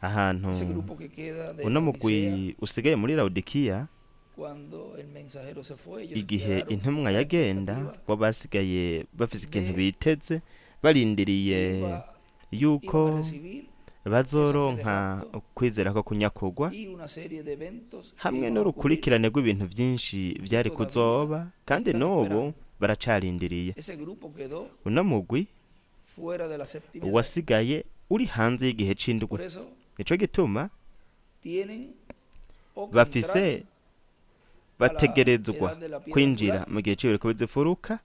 ahantu, ese grupo que queda de uno Laodicea, mugwi usigaye muri Lawodikiya, cuando el mensajero se fue, ellos igihe quedaron intumwa a la yagenda, expectativa bo basigaye bafise ikintu de biteze, que barindiriye iban a yuko recibir esa fe de bazoronka rapto ukwizera ko kunyakugwa, y una serie de eventos que hamwe iban a ocurrir n'urukurikirane rw'ibintu byinshi que vyari todavía kuzoba, kandi están n'ubu esperando. baracarindiriye. Ese grupo quedó Uno mugwi fuera de la séptima edad. wasigaye uri hanze y'igihe c'indwi, Por eso nico gituma tienen o que entrar bafise a la bategerezwa edad de la piedra kwinjira angular mu gihe c'ibiriko bizifuruka,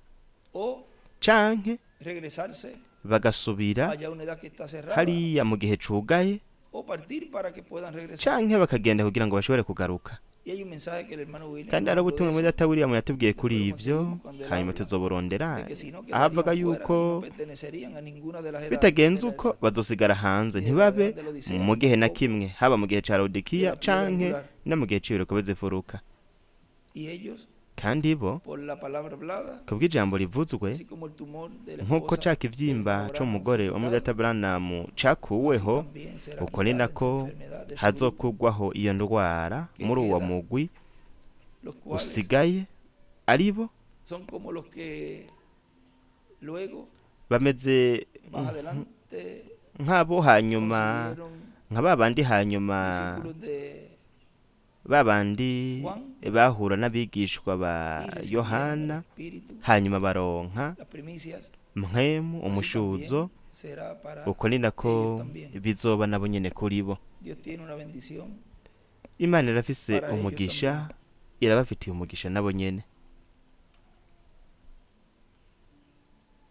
o canke regresarse bagasubira allá a una edad que está cerrada hariya mu gihe cugaye, o partir para que puedan regresar. canke bakagenda kugira ngo bashobore kugaruka. Y hay un mensaje que el hermano William Kandi nos hari habló de ubutumwa eso. muri data William yatubwiye kuri Después lo ivyo, conseguimos cuando él hanyuma habla tuzoborondera, de que si no aho avuga quedarían fuera y no yuko pertenecerían a ninguna de las edades, de bitagenze la uko edad, bazosigara hanze, ni de la edad ntibabe de la Odisea mu gihe na tampoco, kimwe, haba mu gihe ca de Lawodikiya la piedra canke angular. no mu gihe c'ibiriko bizifuruka. Y ellos, Kandi bo por la palabra hablada, kubw'ijambo rivuzwe, así como el tumor de la nk'uko esposa ca del kivyimba hermano Branham fue c'umugore wa quitado, mudata Branham así cakuweho, también será uko ni quitada esa nako enfermedad de ese grupo hazokugwaho iyo ndwara que muri uwo queda, mugwi los cuales usigaye, aribo son como los que luego Bameze Más adelante nk'abo hanyuma, consiguieron nka ba bandi hanyuma, discípulos de ba bandi Juan bahura n'abigishwa ba y recibieron el Yohana, Espíritu, hanyuma baronka las primicias. mpwemu Así umushuzo. también será para Uko ni nako ellos también. bizoba nabo nyene kuri bo. Dios tiene una bendición Imana irafise para ellos umugisha, también. irabafitiye umugisha nabo nyene.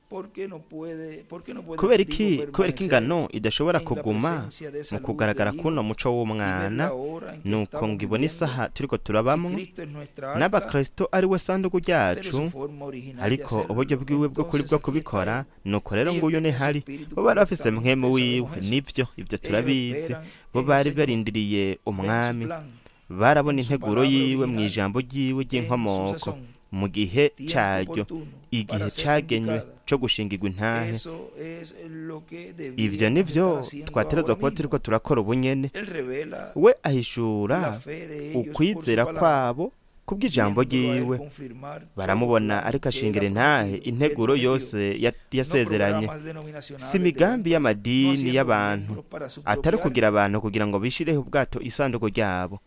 ¿Por qué no puede, por qué no puede Kubera el trigo iki? Kubera ko permanecer ingano idashobora en la kuguma presencia de esa mu luz kugaragara del Hijo kuno muco y ver w'umwana, la hora en que nuko estamos ngo ibone viviendo? isaha turiko Si turabamwo, Cristo es nuestra n'aba arca, Kristo ari we sanduku pero ryacu, su forma original de ariko hacerlo, uburyo bwiwe bwo kuri entonces bwo aquí está kubikora, él. nuko rero Ellos nguyu tenían su ntihari. espíritu Bo bari bafise mpwemu correctamente, wiwe, sabemos eso. nivyo, ivyo Ellos turabizi. esperan Bo en el bari Señor, barindiriye ven su umwami, plan, barabona en su integuro palabra yiwe original, mw'ijambo ryiwe en su ry'inkomoko, sazón, mu gihe tiempo caryo, oportuno igihe para ser cagenywe vindicada. co gushingirwa intahe. Eso es lo que Ivyo debiéramos nivyo estar haciendo twategerezwa ahora kuba mismo. turiko turakora ubu nyene. Él revela We la ahishura fe de ellos por su ukwizera palabra, kwabo kubw'ijambo viéndolo a él ryiwe. confirmar todo Baramubona plan ariko que él ashingira ha intahe prometido, que él integuro prometió. yose No yasezeranye. programas denominacionales Si de imigambi hombres, no y'amadini haciendo y'abantu, miembros para su atari propia arca. ukugira abantu kugira ngo bishireho ubwato isanduku ryabo.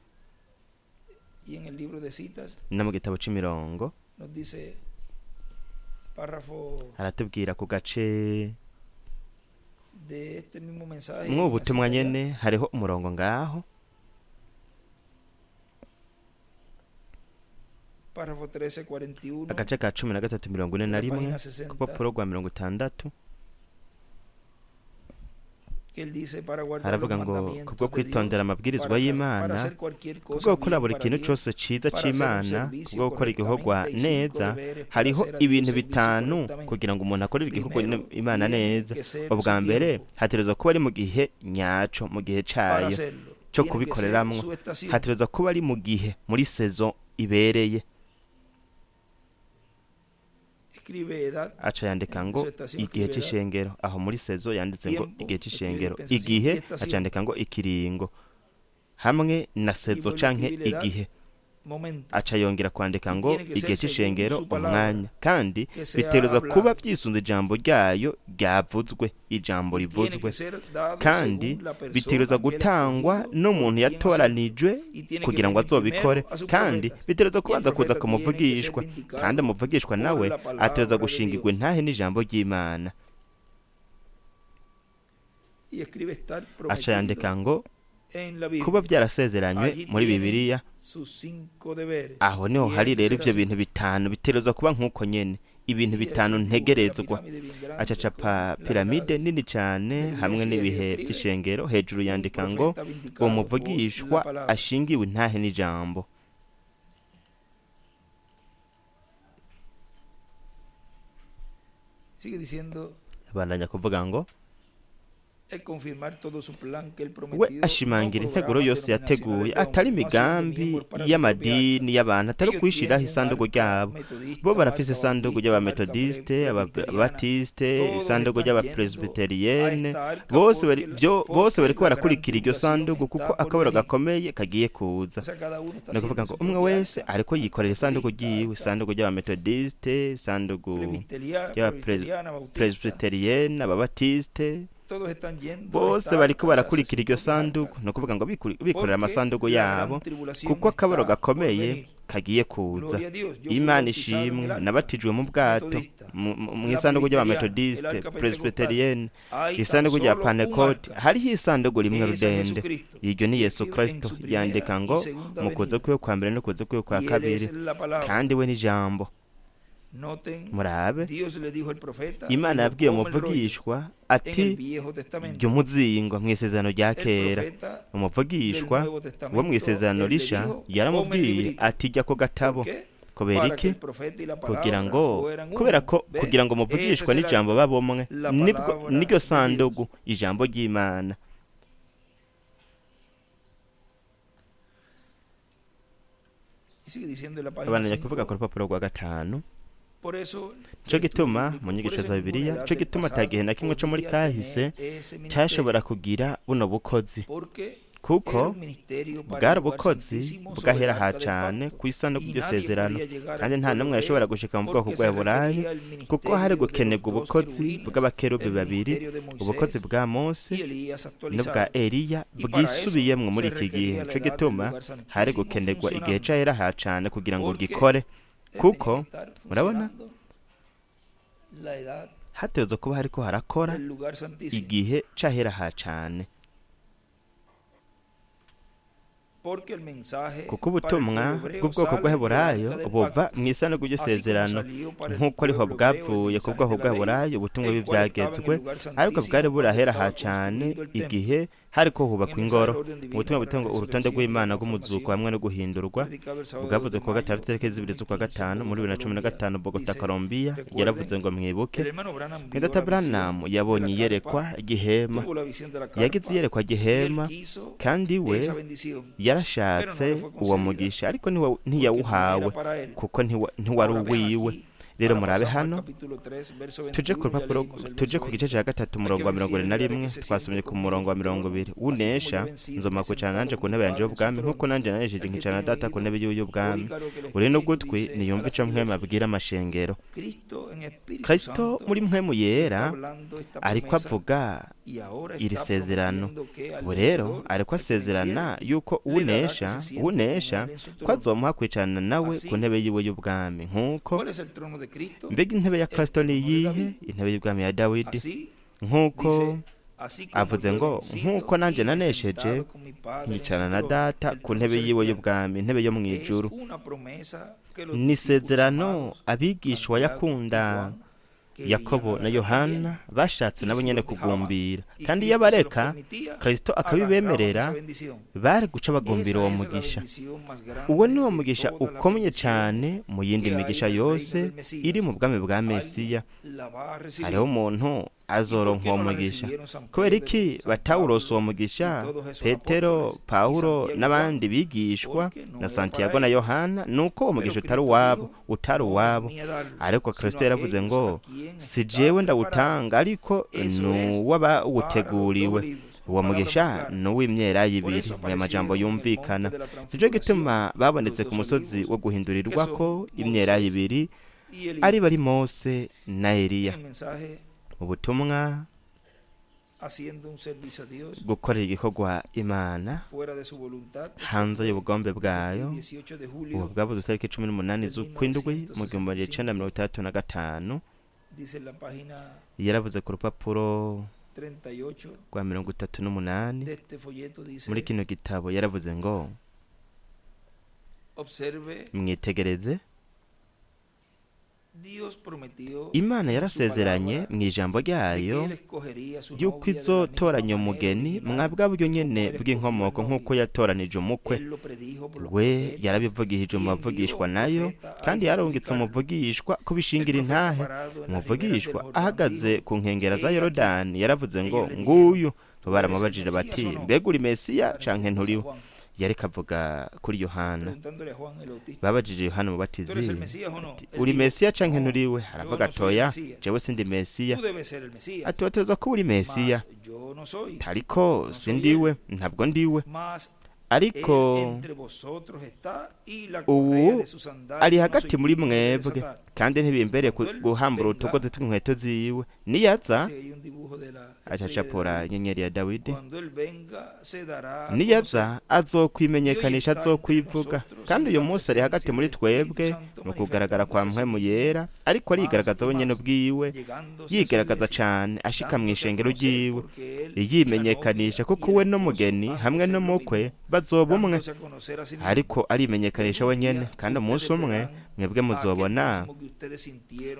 Y en el libro de citas No mu gitabo c'imirongo nos dice, párrafo haratubwira ku gace de este mismo mensaje, hay mw'ubu una butumwa cita allá, nyene hariho umurongo ngaho, párrafo 1341 agace ka cumi na gatatu mirongo ine de na la rimwe, página ku 60, rupapuro rwa 60. que él dice: para guardar los Haravuga ngo kubwo mandamientos de kwitondera Dios, amabwirizwa para y'Imana, hacer cualquier kubwo cosa gukora bien buri para kintu Dios, cose ciza para hacer un c'Imana, servicio kubwo gukora igikorwa correctamente, y cinco neza, deberes para hariho hacer a Dios ibintu servicio bitanu correctamente. kugira ngo umuntu akorere igikorwa Primero, Imana tiene neza. que ser su Ubwa mbere tiempo hategerezwa kuba ari mu gihe nyaco, mu gihe para cayo hacerlo. co Tiene que ser kubikoreramwo, su estación. hategerezwa kuba ari mu gihe, muri sezo ibereye. Escribe edad Aca yandika en ngo su estación, igihe escribe edad, c'ishengero, aho muri sezo yanditse ngo tiempo, igihe escribe c'ishengero, dispensación igihe y estación. aca yandika ngo ikiringo hamwe na Y sezo vuelve a canke escribir edad, igihe. momento. Aca yongera kwandika Y ngo tiene que igihe ser según c'ishengero, su palabra umwanya, kandi que se ha bitegerezwa kuba hablado. vyisunze ijambo ryayo ryavuzwe, ijambo Y tiene que rivuzwe, ser dado kandi según la persona bitegerezwa que él ha gutangwa escogido por n'umuntu quien hacerlo. yatoranijwe Y tiene que kugira ngo venir azobikore, primero a sus kandi profetas. bitegerezwa Y el kubanza kuza profeta ku tiene que ser muvugishwa, kandi vindicado umuvugishwa por nawe la ategerezwa palabra de gushingirwa Dios. intahe n'ijambo ry'Imana. Y escribe estar Aca yandika prometido ngo en la kuba Biblia. vyarasezeranywe Allí muri tienen Bibiliya. sus cinco deberes. Aho niho hari Tiene que rero ser ivyo así. bintu bitanu bitegerezwa kuba nk'uko nyene, ibintu Y hace bitanu un dibujo de la ntegerezwa. pirámide bien Aca grande acapa con las piramide edades nini cane de la hamwe iglesia y arriba n'ibihe escribe vy'ishengero, hejuru un yandika ngo profeta vindicado por la umuvugishwa palabra. ashingiwe intahe n'ijambo. Sigue diciendo Abandanya kuvuga ngo él confirmar todo su plan que él we prometido, no ashimangira integuro programas yose yateguye, denominacionales de atari hombres, no haciendo imigambi miembros para su propia arca. y'amadini y'abantu, atari Ellos ukuyishiraho tienen un isanduku arca ryabo. Bo metodista, barafise marca isanduku bautista, marca ry'abametodiste, presbiteriana. ababatiste, Todos isanduku están yendo a ry'abapresbiteriyene, esta arca bose porque bari la, byo bose porque bariko la gran barakurikira iryo tribulación sanduku kuko está por akabaro venir. gakomeye kagiye kuza. O sea, cada uno está Ni ukuvuga haciendo ngo su umwe propia wese arca, ariko yikorera isanduku metodista, ryiwe, arca isanduku ry'abametodiste, isanduku presbiteriana, bautista. ry'abapresbiteriyene, ababatiste, Todos están yendo a bose esta bariko arca, o sea, se barakurikira iryo sus propias sanduku. arcas, Ni ukuvuga ngo bikorera porque amasanduku la gran yabo tribulación kuko akabaro está por gakomeye venir. kagiye kuza. Gloria a Dios, yo fui Imana bautizado en ishimwe, el arca nabatijwe mu bwato, metodista, mu la isanduku presbiteriana, el ry'abametodiste, arca pentecostal. presbiteriyene, Hay tan isanduku rya solo un pantekote, arca. hariho isanduku rimwe Esa es rudende, Jesucristo. iryo ni Y Yesu escribe en Kristo. su primera Yandika y ngo segunda mu kuza venida. kwiwe kwa mbere no kuza kwiwe kwa Y él kabiri, es la palabra. kandi we n'ijambo. Noten, Murabe, Dios le dijo al profeta, Imana dijo, yabwiye come el rollo umuvugishwa en ati el Viejo jya Testamento. umuzingo mu isezerano rya El kera. profeta del Umuvugishwa Nuevo wo mu Testamento, isezerano él le risha dijo, come el yaramubwiye librito. ati jya ku ¿Por gatabo. qué? Kubera Para que iki? el profeta y la Kugira palabra ngo fueran kubera uno. ko ¿Ve? kugira ngo Ese umuvugishwa es el n'ijambo arca, babomwe, la nibwo palabra niryo de Dios. sanduku, ijambo ry'Imana. Y sigue diciendo en la página Abandanya kuvuga ku 5, rupapuro rwa 5. por eso Nico el estudio gituma bíblico, mu por nyigisho eso za ninguna Bibiliya, edad nico del gituma ata gihe pasado na kimwe co muri podía kahise tener ese ministerio, cashobora kugira buno bukozi, porque Kuko bwari ubukozi bw'ahera ha cane ku isanduku ry'isezerano, kandi nta n'umwe yashobora gushika mu bwoko bw'Abaheburayo, kuko hari gukenerwa ubukozi bw'abakerubi babiri, ubukozi bwa Mose n'ubwa Eliya bwisubiyemwo muri iki gihe. Nico gituma hari gukenerwa igihe c'ahera ha cane kugira ngo gikore, kuko murabona hategerezwa kuba hariko harakora igihe c'ahera ha cane, kuko ubutumwa bw'ubwoko bw'Abaheburayo buva mu isanduku ry'isezerano, nk'uko ariho bwavuye ku bwoko bw'Abaheburayo ubutumwa bw'ivyagezwe, ariko bwari burahera ha cane igihe hariko hubakwa ingoro. Ubutumwa butanga urutonde rw'Imana rw'umuzuko hamwe no guhindurwa bwavuze kuwa gatanu tariki 2 z'ukwa gatanu muri 2015, Bogota, Colombia. Yaravuze ngo: "Mwibuke, Mwedata Branham yabonye iyerekwa ry'ihema, yagize iyerekwa ry'ihema, kandi we yarashatse uwo mugisha, ariko ntiyawuhawe kuko ntiwari uwiwe." Rero murabe hano, tuje ku rupapuro, tuje ku gice cya gatatu, umurongo wa 71. Twasomye ku murongo wa 20: "Unesha nzoma kwicarana nanje ku ntebe yanje y'ubwami, nk'uko nanje nanesheje nkicarana na Data ku ntebe yiwe y'ubwami. Uri n'ugutwi niyumva ico Mpwemu abwira amashengero." Kristo muri Mpwemu Yera ariko avuga iri sezerano. Ubu rero ariko asezerana yuko unesha ko azomuha kwicarana nawe ku ntebe yiwe y'ubwami. Nk'uko, mbega intebe ya Kristo ni iyihe? Intebe y'ubwami ya Dawidi. Nk'uko avuze ngo: "Nk'uko nanjye nanesheje nkicarana na Data ku ntebe yiwe y'ubwami", intebe yo mu ijuru. Ni isezerano abigishwa yakunda, Yakobo na Yohana, bashatse nabo nyene kugumbira, kandi iyo abareka Kristo akabibemerera, bari guca bagumbira uwo mugisha. Uwo ni wo mugisha ukomeye cyane mu yindi migisha yose iri mu bwami bwa Mesiya. Hariho umuntu azoronka uwo mugisha. Kubera iki batawurose uwo mugisha, Petero, Pawulo n'abandi bigishwa na Santiago na Yohana? Nuko uwo mugisha utari uwabo, utari uwabo. Ariko Kristo yaravuze ngo: "Si jewe ndawutanga, ariko ni uw'abawuteguriwe." Uwo mugisha ni uw'imyelayo ibiri, mu majambo yumvikana. Nico gituma babonetse ku musozi wo guhindurirwako imyelayo ibiri, ari bari Mose na Eliya. Ubutumwa, gukorera igikorwa Imana hanze y'ubugombe bwayo, ubu bwabuze itariki 18 z'ukwindwi mu 1965. Yaravuze ku rupapuro rwa 38 muri kino gitabo, yaravuze ngo: "Mwitegereze, Imana yarasezeranye mu ijambo ryayo yuko izotoranya umugeni mwa bwa buryo nyene bw'inkomoko, nk'uko yatoranije umukwe. We yarabivugishije mu bavugishwa nayo, kandi yarungitse umuvugishwa kubishingira intahe. Umuvugishwa ahagaze ku nkengera za Yorodani yaravuze ngo: 'Nguyu.' Baramubajije bati: 'Mbega uri Mesiya canke nturiwe?' Yariko avuga kuri Yohana. Babajije Yohana Umubatizi ati: 'Uri Mesiya canke nturiwe?' Aravuga: 'Toya, jewe sindi Mesiya.' Ati: 'Wategerezwa kuba uri Mesiya.' Ariko sindiwe, ntabwo ndiwe. Ariko ubu ari hagati muri mwebwe, kandi ntibimbereye guhambura utugozi tw'inkweto ziwe. Niyaza," acacapura inyenyeri ya Dawidi, "niyaza azokwimenyekanisha, azokwivuga. Kandi uyu munsi ari hagati muri twebwe mu kugaragara kwa Mpwemu Yera, ariko arigaragaza wenyine ubwiwe, yigaragaza cane, ashika mu ishengero ryiwe, yimenyekanisha, kuko we n'umugeni hamwe n'umukwe bazoba umwe. Ariko arimenyekanisha wenyene, kandi umunsi umwe mwebwe muzobona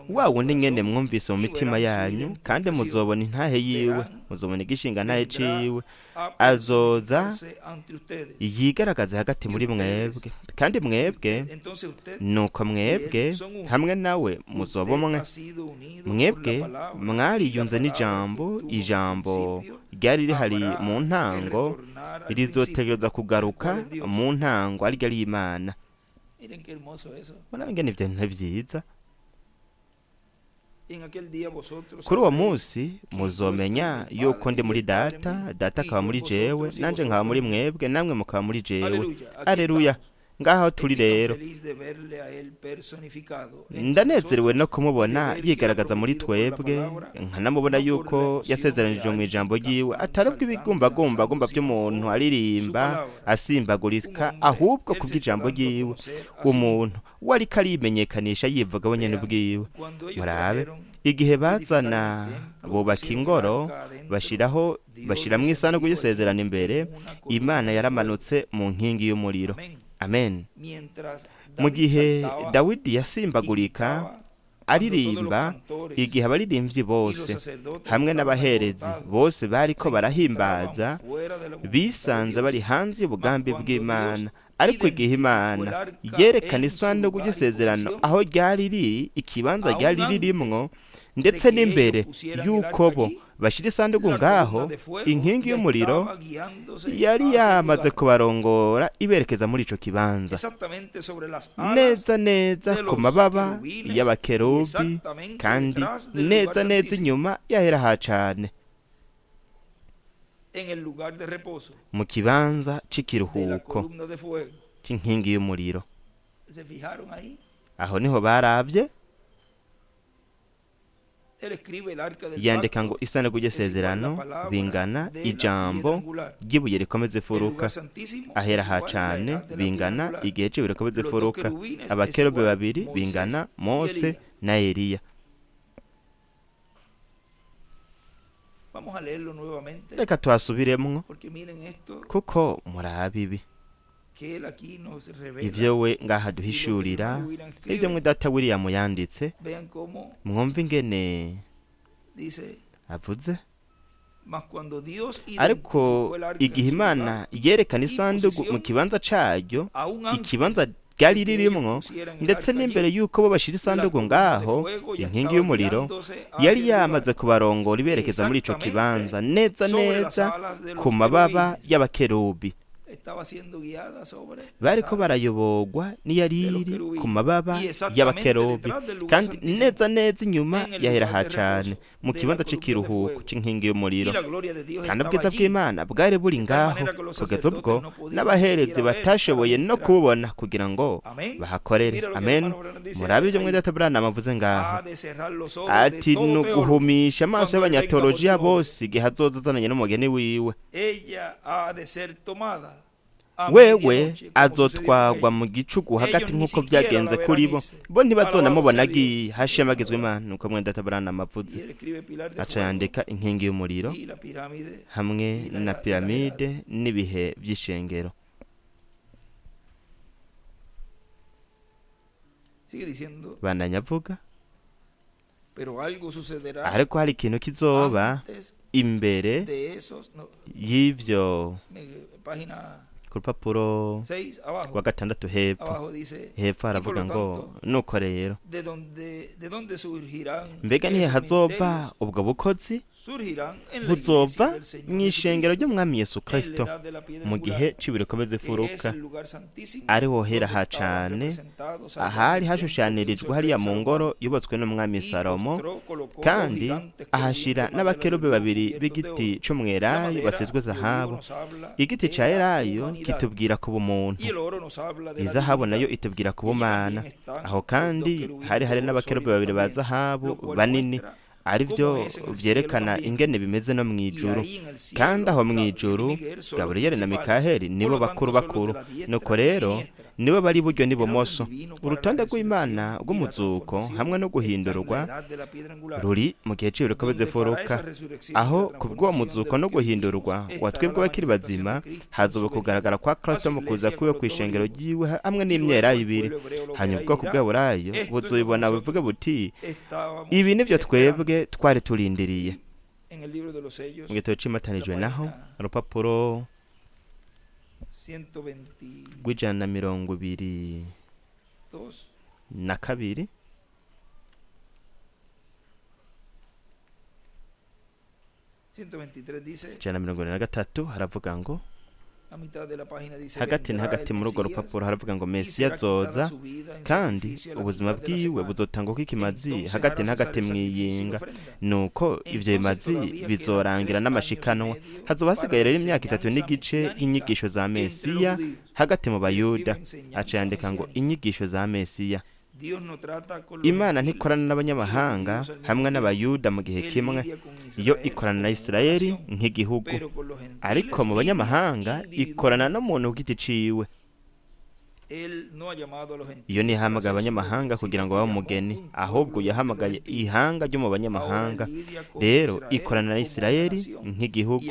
wa wundi nyene mwumvise mu mitima yanyu, kandi muzobona intahe yiwe, muzobona igishinga ntahe ciwe. Azoza yigaragaze hagati muri mwebwe, kandi mwebwe, nuko mwebwe hamwe nawe muzoba umwe. Mwebwe mwariyunze n'ijambo. Ijambo ryari rihari mu ntango rizotegereza kugaruka mu ntango, ariryo ari Imana." Murabona ingene ivyo bintu vyiza! Kuri uwo munsi muzomenya yuko ndi muri Data, Data akaba muri jewe, nanje nkaba muri mwebwe, namwe mukaba muri jewe. Aleluya! Ngaho turi rero. Ndanezerewe no kumubona yigaragaza muri twebwe, nkanamubona yuko yasezeranije mu ijambo ryiwe, atari ubw'ibigumbagumba by'umuntu aririmba asimbagurika, ahubwo kubw'ijambo ryiwe. Umuntu we ariko arimenyekanisha yivuga we nyene ubwiwe. Murabe igihe bazana bubaka ingoro, bashiraho bashiramwo isanduku y'isezerano imbere, Imana yaramanutse mu nkingi y'umuriro. Amen. Mu gihe Dawidi yasimbagurika aririmba, igihe abaririmbyi bose hamwe n'abaherezi bose bariko barahimbaza, bisanze bari hanze y'ubugambi bw'Imana. Ariko igihe Imana yerekana isanduku y'isezerano aho ryari riri, ikibanza ryari ririmwo, ndetse n'imbere y'uko bo bashira isanduku ngaho, inkingi y'umuriro yari yamaze kubarongora iberekeza muri ico kibanza, neza neza ku mababa y'abakerubi, kandi neza neza inyuma yahera ha cane, mu kibanza c'ikiruhuko c'inkingi y'umuriro. Aho niho baravye. Yandika ngo isanduku ry'isezerano bingana ijambo ry'ibuye rikomeza imfuruka, ahera ha cane bingana igihe c'ibuye rikomeza imfuruka, abakerubi babiri bingana Mose na Eliya. Reka tuhasubiremwo, kuko murabe ibi ivyo we ngaha duhishurira, ibyo mwe Data William yanditse. Mwumve ingene avuze. Ariko igihe Imana yerekana isanduku mu kibanza caryo, ikibanza ryari ririmwo, ndetse n'imbere y'uko bo bashira isanduku ngaho, inkingi y'umuriro yari yamaze kubarongora iberekeza muri ico kibanza, neza neza ku mababa y'abakerubi. Bariko barayobogwa n'iyariri ku mababa y'abakerubi, kandi neza neza inyuma yahera ha cane, mu kibanza c'ikiruhuko c'inkingi y'umuriro. Kandi ubwiza bw'Imana bwari buri ngaho, kugeza ubwo n'abaherezi batashoboye no kububona kugira ngo bahakorere. Amen. Murabe ibyo mwe Data Branham avuze ngaho, ati ni uguhumisha amaso y'abanyatolojiya bose igihe azoza azananye n'umugeni wiwe. Wewe azotwagwa mu gicugu hagati nk'uko byagenze kuri bo, bo ntibazonamubona agiye. Hashemagizwe Imana. Nuko mwe Data Branham avuze. Aca yandika inkingi y'umuriro hamwe na piramide n'ibihe by'ishengero. Bandanya avuga, ariko hari ikintu kizoba imbere y'ivyo. Ku rupapuro rwa gatandatu hepfo hepfo haravuga ngo nuko rero mbega nihe hazova ubwo bukozi? Buzova mw'ishengero ry'umwami Yesu Kristo mu gihe c'ibiro bikomeza imfuruka, ariho hera ha cane, ahari hashushanirijwe hariya mu ngoro yubatswe n'umwami Salomo, kandi ahashira n'abakerubi babiri b'igiti c'umwelayo basizwe zahabu. Igiti ca elayo kitubwira ku bumuntu, izahabu nayo itubwira ku bumana. Aho kandi hari hari n'abakerubi babiri ba zahabu banini, aribyo vyerekana ingene bimeze no mw'ijuru. Kandi aho mw'ijuru Gaburiyeli na Mikaheli nibo bakuru bakuru, nuko rero nibo bari iburyo n'ibumoso. Urutonde rw'Imana rw'umuzuko hamwe no guhindurwa ruri mu gihe c'ibiro bikomeza imfuruka, aho kubw'uwo muzuko no guhindurwa wa twebwe abakiri bazima hazoba kugaragara kwa Kristo mu kuza kwiwe kw'ishengero ryiwe hamwe n'imyelayo ibiri. Hanyuma ubwoko bw'Aburayo buzobibona buvuge buti ibi nivyo twebwe twari turindiriye. Mu gitabo c'imatanijwe naho, urupapuro rw'122, 123 haravuga ngo Hagati na hagati muri urwo rupapuro haravuga ngo Mesiya azoza, kandi ubuzima bwiwe buzotangwa kw'ikimazi hagati na hagati mwiyinga. Nuko ivyo bimazi bizorangira n'amashikanwa. Hazoba hasigaye rero imyaka 3 n'igice y'inyigisho za Mesiya hagati mu Bayuda. Aca yandika ngo inyigisho za Mesiya. Imana ntikorana n'abanyamahanga hamwe n'Abayuda mu gihe kimwe. Iyo ikorana na Isirayeli nk'igihugu, ariko mu banyamahanga ikorana n'umuntu ku giti ciwe. Iyo ntihamagaye abanyamahanga kugira ngo babe umugeni, ahubwo yahamagaye ihanga ryo mu banyamahanga. Rero ikorana na Isirayeli nk'igihugu,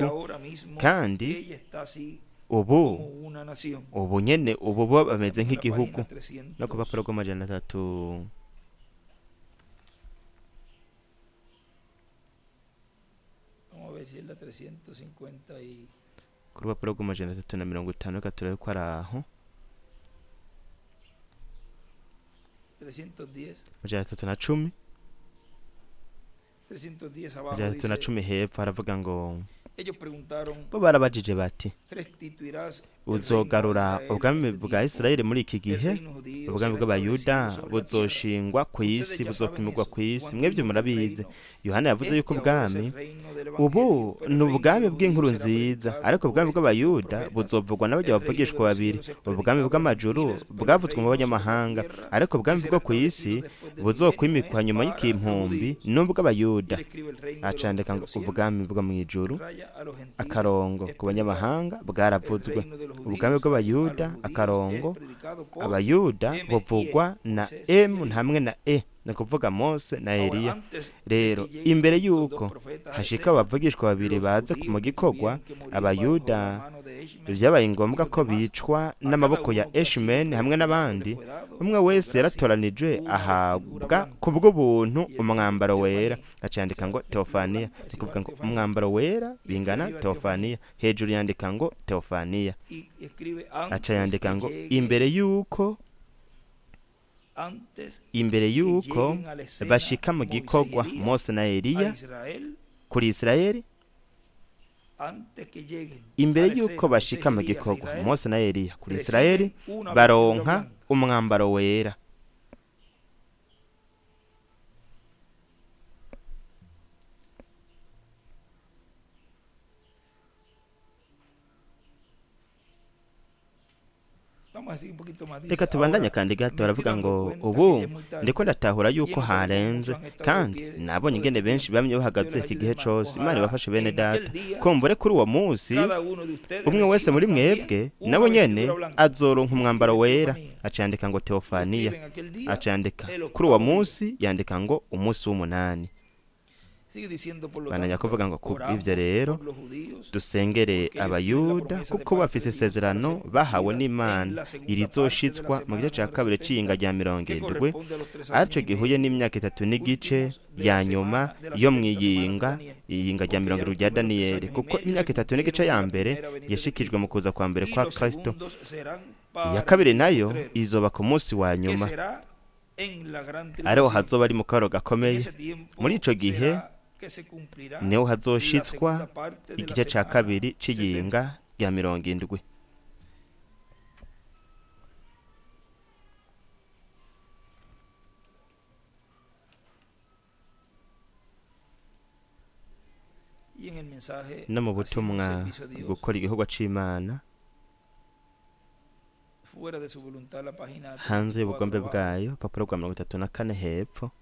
kandi ubu nyene ubu bo bameze nk'igihugu. No ku rupapuro rw'amajana 3. Vamos a ver si es la 350 y Ku rupapuro rw'amajana 350, reka turabe ko ari aho. 310. 310. 310 abajo Amajana atatu na dice, cumi hepfo haravuga ngo ellos preguntaron, bo barabajije bati: "¿Restituirás el reino de Uzogarura Israel en ubwami este bwa tiempo? Isirayeli muri iki El gihe? reino judío Ubwami será bw'Abayuda establecido sobre la tierra." buzoshingwa ku Ustedes isi, ya saben buzokwimurwa eso. ku isi. Juan Mwebwe dijo que el murabizi. reino, Yohana yavuze yuko este ahora es ubwami el reino del ubu evangelio, pero ni el reino de ubwami los bw'inkuru judíos será nziza, predicado ariko por ubwami estos bw'Abayuda profetas. buzovugwa n'abarya El reino de bavugishwa los babiri. cielos es Ubwami predicado a los bw'amajuru gentiles, pero el bwavuzwe mu reino sobre la banyamahanga, tierra ariko que ubwami será bwo ku isi establecido después del milenio buzokwimikwa es nyuma para los y'ikimpumbi judíos. n'ubw'Abayuda. Y él escribe el reino de Acandika ngo los cielos, ubwami bwo mu ijuru, raya a los gentiles, akarongo es ku predicado. banyamahanga El bwaravuzwe. reino de los Ubwami judíos a bw'Abayuda, los judíos es akarongo predicado por Abayuda M y E, buvugwa na Moisés y M Elías. hamwe na E, ni ukuvuga Mose na Ahora, Eliya. antes de Rero que lleguen imbere estos dos y'uko profetas a hashika escena, abavugishwa babiri los baza ku judíos que gikorwa, tuvieron que morir bajo la Abayuda mano de Eshman vyabaye y ngombwa los ko demás, bicwa a cada n'amaboko ya uno que ha sido Eshman hamwe predestinado le n'abandi, fue dado umwe por wese gracia yaratoranijwe una vestidura ahabwa blanca. kubw'ubuntu Y escribe umwambaro wera. Teofanía, Aca o yandika sea, ngo vestidura Teofaniya, blanca ni es igual ukuvuga a ngo Teofanía. umwambaro wera Y escribe bingana arriba Teofaniya, Teofanía. hejuru yandika ngo Teofaniya. Y escribe Aca antes yandika que ngo llegue, imbere y'uko antes imbere que y'uko lleguen a la escena bashika mu Moisés y gikorwa Elías Mose na a Eliya Israel, kuri Isirayeli, antes que lleguen a imbere la y'uko escena Moisés bashika y mu Elías a gikorwa Israel, Mose na Eliya kuri Isirayeli, reciben una vestidura baronka blanca. umwambaro wera. Vamos a decir un poquito más. Reka Dice, tubandanye ahora kandi gato. me estoy Baravuga dando ngo cuenta que ubu ya es muy tarde ndiko ndatahura y he yuko notado que harenze, muchos han estado de kandi pie nabonye todo ingene este benshi tiempo. bamye Dios bahagaze les iki ayude gihe más. cose. Imana Ojalá ibafashe que bene en aquel data. día Kumbure kuri uwo munsi cada uno de ustedes umwe wese reciba muri también mwebwe una nawe nyene vestidura blanca. azoronka Y umwambaro escribe wera. Teofanía. Aca yandika ngo Y Teofaniya. escribe en aquel día Aca yandika el kuri uwo octavo día. munsi yandika ngo umunsi w'umunani. Sigue diciendo, por lo Bandanya tanto, kuvuga ngo kubw'ivyo oramos rero por los judíos, dusengere porque ellos tienen la Abayuda, promesa de kuko parte bafise de Dios para isezerano ser bahawe cumplidas en n'Imana la segunda parte de la irizoshitswa mu semana gice ca número kabiri c'iyinga 70, rya mirongo que indwi, corresponde a los tres arico años y gihuye medio n'imyaka 3 n'igice últimos de ya la nyuma semana, de la yo 70 semana de mw'iyinga Daniel, iyinga rya porque mirongo ya irindwi los rya primeros 3 Daniyeli, años y kuko medio se imyaka 3 n'igice cumplieron ya con la mbere primera venida de yashikijwe mu Cristo, kuza kwa mbere y kwa los Kristo, segundos serán iya para el kabiri día nayo postrero, izoba ku munsi wa que nyuma, será en la gran ariho tribulación. hazoba ari mu kababaro En gakomeye. ese Muri tiempo ico gihe será que se cumplirá niho la hazoshitswa segunda parte de la igice ca semana kabiri 70. c'iyinga rya 70. Y en el mensaje No mu haciendo un butumwa servicio a Dios gukora igikorwa c'Imana fuera de su voluntad, la página hanze 34 y'ubugombe abajo. bwayo, papuro rwa 34 hepfo.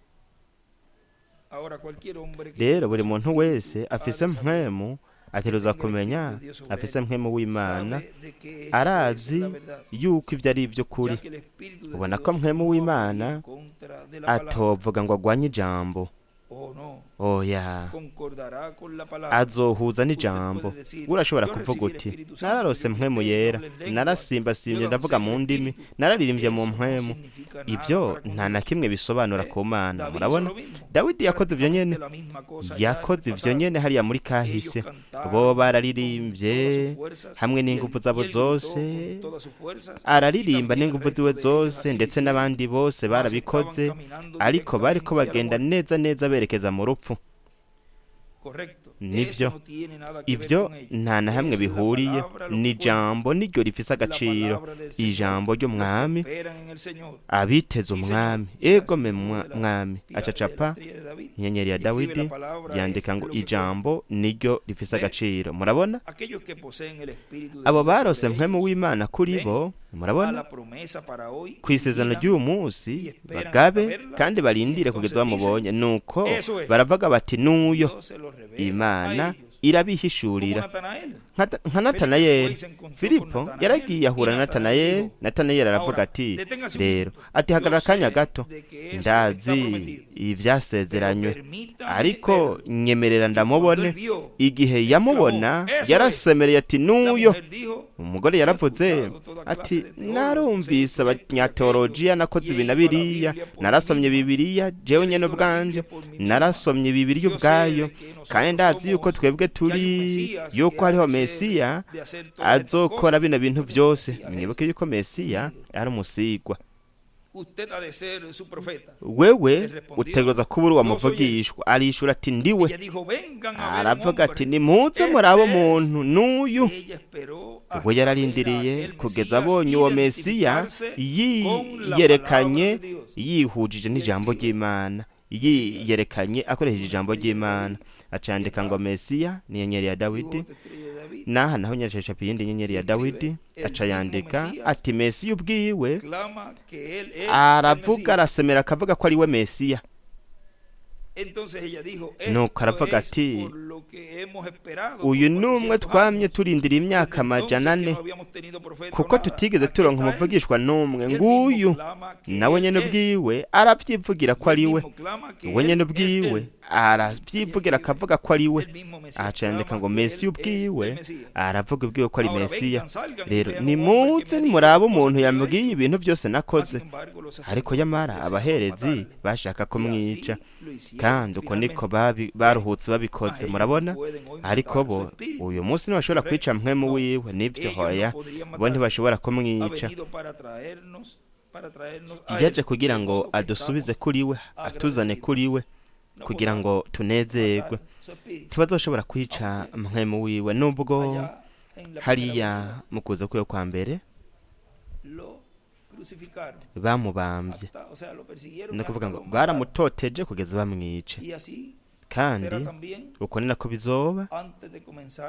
Ahora cualquier hombre que Rero tenga buri su muntu espíritu wese ha afise de saber mpwemu que ateruza tenga el Espíritu kumenya, de Dios sobre afise él, mpwemu w'Imana sabe de que esto es arazi la verdad, yuko ivyo ari ivy'ukuri. ya que el Espíritu de Ubona ko Dios mpwemu no hablaría w'Imana en contra de la palabra, atovuga ngo agwanye ijambo. o no, Oya, concordará con la palabra. azohuza Usted n'ijambo. puede decir, Urashobora yo kuvuga recibí el uti Espíritu Santo, nararose yo mpwemu grité, yo yera, hablé en lenguas, yo narasimbasimvye dancé ndavuga en el mu ndimi, Espíritu. nararirimbye mu Eso no mpwemu. significa nada Ivyo para con nta na Dios. kimwe bisobanura ¿Eh? ku Mana. David hizo Murabona lo mismo, Dawidi yakoze ivyo nyene, prácticamente la misma cosa allá en el yakoze ivyo pasado. nyene hariya muri Ellos kahise. Bo cantaron con todas bararirimbye sus fuerzas hamwe y n'inguvu él, zabo y él gritó zose, con todas sus fuerzas y araririmba también el n'inguvu resto ziwe de ellos zose, así ndetse hicieron. n'abandi bose Mas estaban barabikoze, caminando ariko bariko directamente a la bagenda muerte. neza neza berekeza mu rupfu. Correcto. Nibyo, ibyo nta na hamwe bihuriye. Ni ijambo niryo rifise agaciro, ijambo ry'umwami, abiteze umwami. Ego me mwami. Acacapa inyenyeri ya Dawidi, yandika ngo ijambo niryo rifise agaciro. Murabona abo barose mpwemu w'Imana kuri bo, murabona ku isezerano ry'uyu munsi, bagabe kandi barindire kugeza bamubonye. Nuko baravuga bati nuyo. Imana irabihishurira nka Natanayeli. Filipo yaragiye ahura na Natanayeli. Natanayeli aravuga ati rero, ati hagarara akanya gato, ndazi ibyasezeranywe, ariko nyemerera ndamubone. Igihe yamubona yarasemereye ati nuyo. Umugore yaravuze ati narumvise abanyateolojiya, nakoze ibi na biriya, narasomye Bibiliya jewe nyene ubwanje, narasomye Bibiliya ubwayo, kandi ndazi yuko twebwe turi, yuko hariho Mesiya azokora bino bintu byose. Mwibuke yuko Mesiya ari umusigwa. Wewe utegereza kuba uri uwamuvugishwa. Arishura ati ndiwe. Aravuga ati nimuze murabe umuntu n'uyu. Ubwo yararindiriye kugeza abonye uwo Mesiya yiyerekanye, yihujije n'ijambo ry'Imana, yiyerekanye akoresheje ijambo ry'Imana. Acandika ngo Mesiya ni inyenyeri ya Dawidi. Naha naho nyashesha iyindi nyenyeri ya Dawidi, aca yandika ati Mesiya ubwiwe aravuga, arasemera akavuga ko ari we Mesiya. Nuko aravuga ati uyu ni umwe twamye turindira imyaka 400, kuko tutigeze turonka umuvugishwa n'umwe. Nguyu nawe nyene ubwiwe arabyivugira ko ari we, we nyene ubwiwe arabyivugira akavuga ko ari we. Acandika ngo Mesiya ubwiwe aravuga ubwiwe ko ari Mesiya. Rero nimuze murabe umuntu yambwiye ibintu byose nakoze. Ariko yamara abaherezi bashaka kumwica, kandi uko niko baruhutse babikoze. Murabona, ariko bo uyu munsi ntibashobora kwica mpwemu wiwe. Nibyo, hoya, bo ntibashobora kumwica. Yaje kugira ngo adusubize kuri we, atuzane kuri we, kugira ngo tunezerwe. Ntibazoshobora kwica mpwemu wiwe, nubwo hariya mu kuza kwiwe kwa mbere bamubambye, ni ukuvuga ngo baramutoteje kugeza bamwice. Kandi uko ni nako bizoba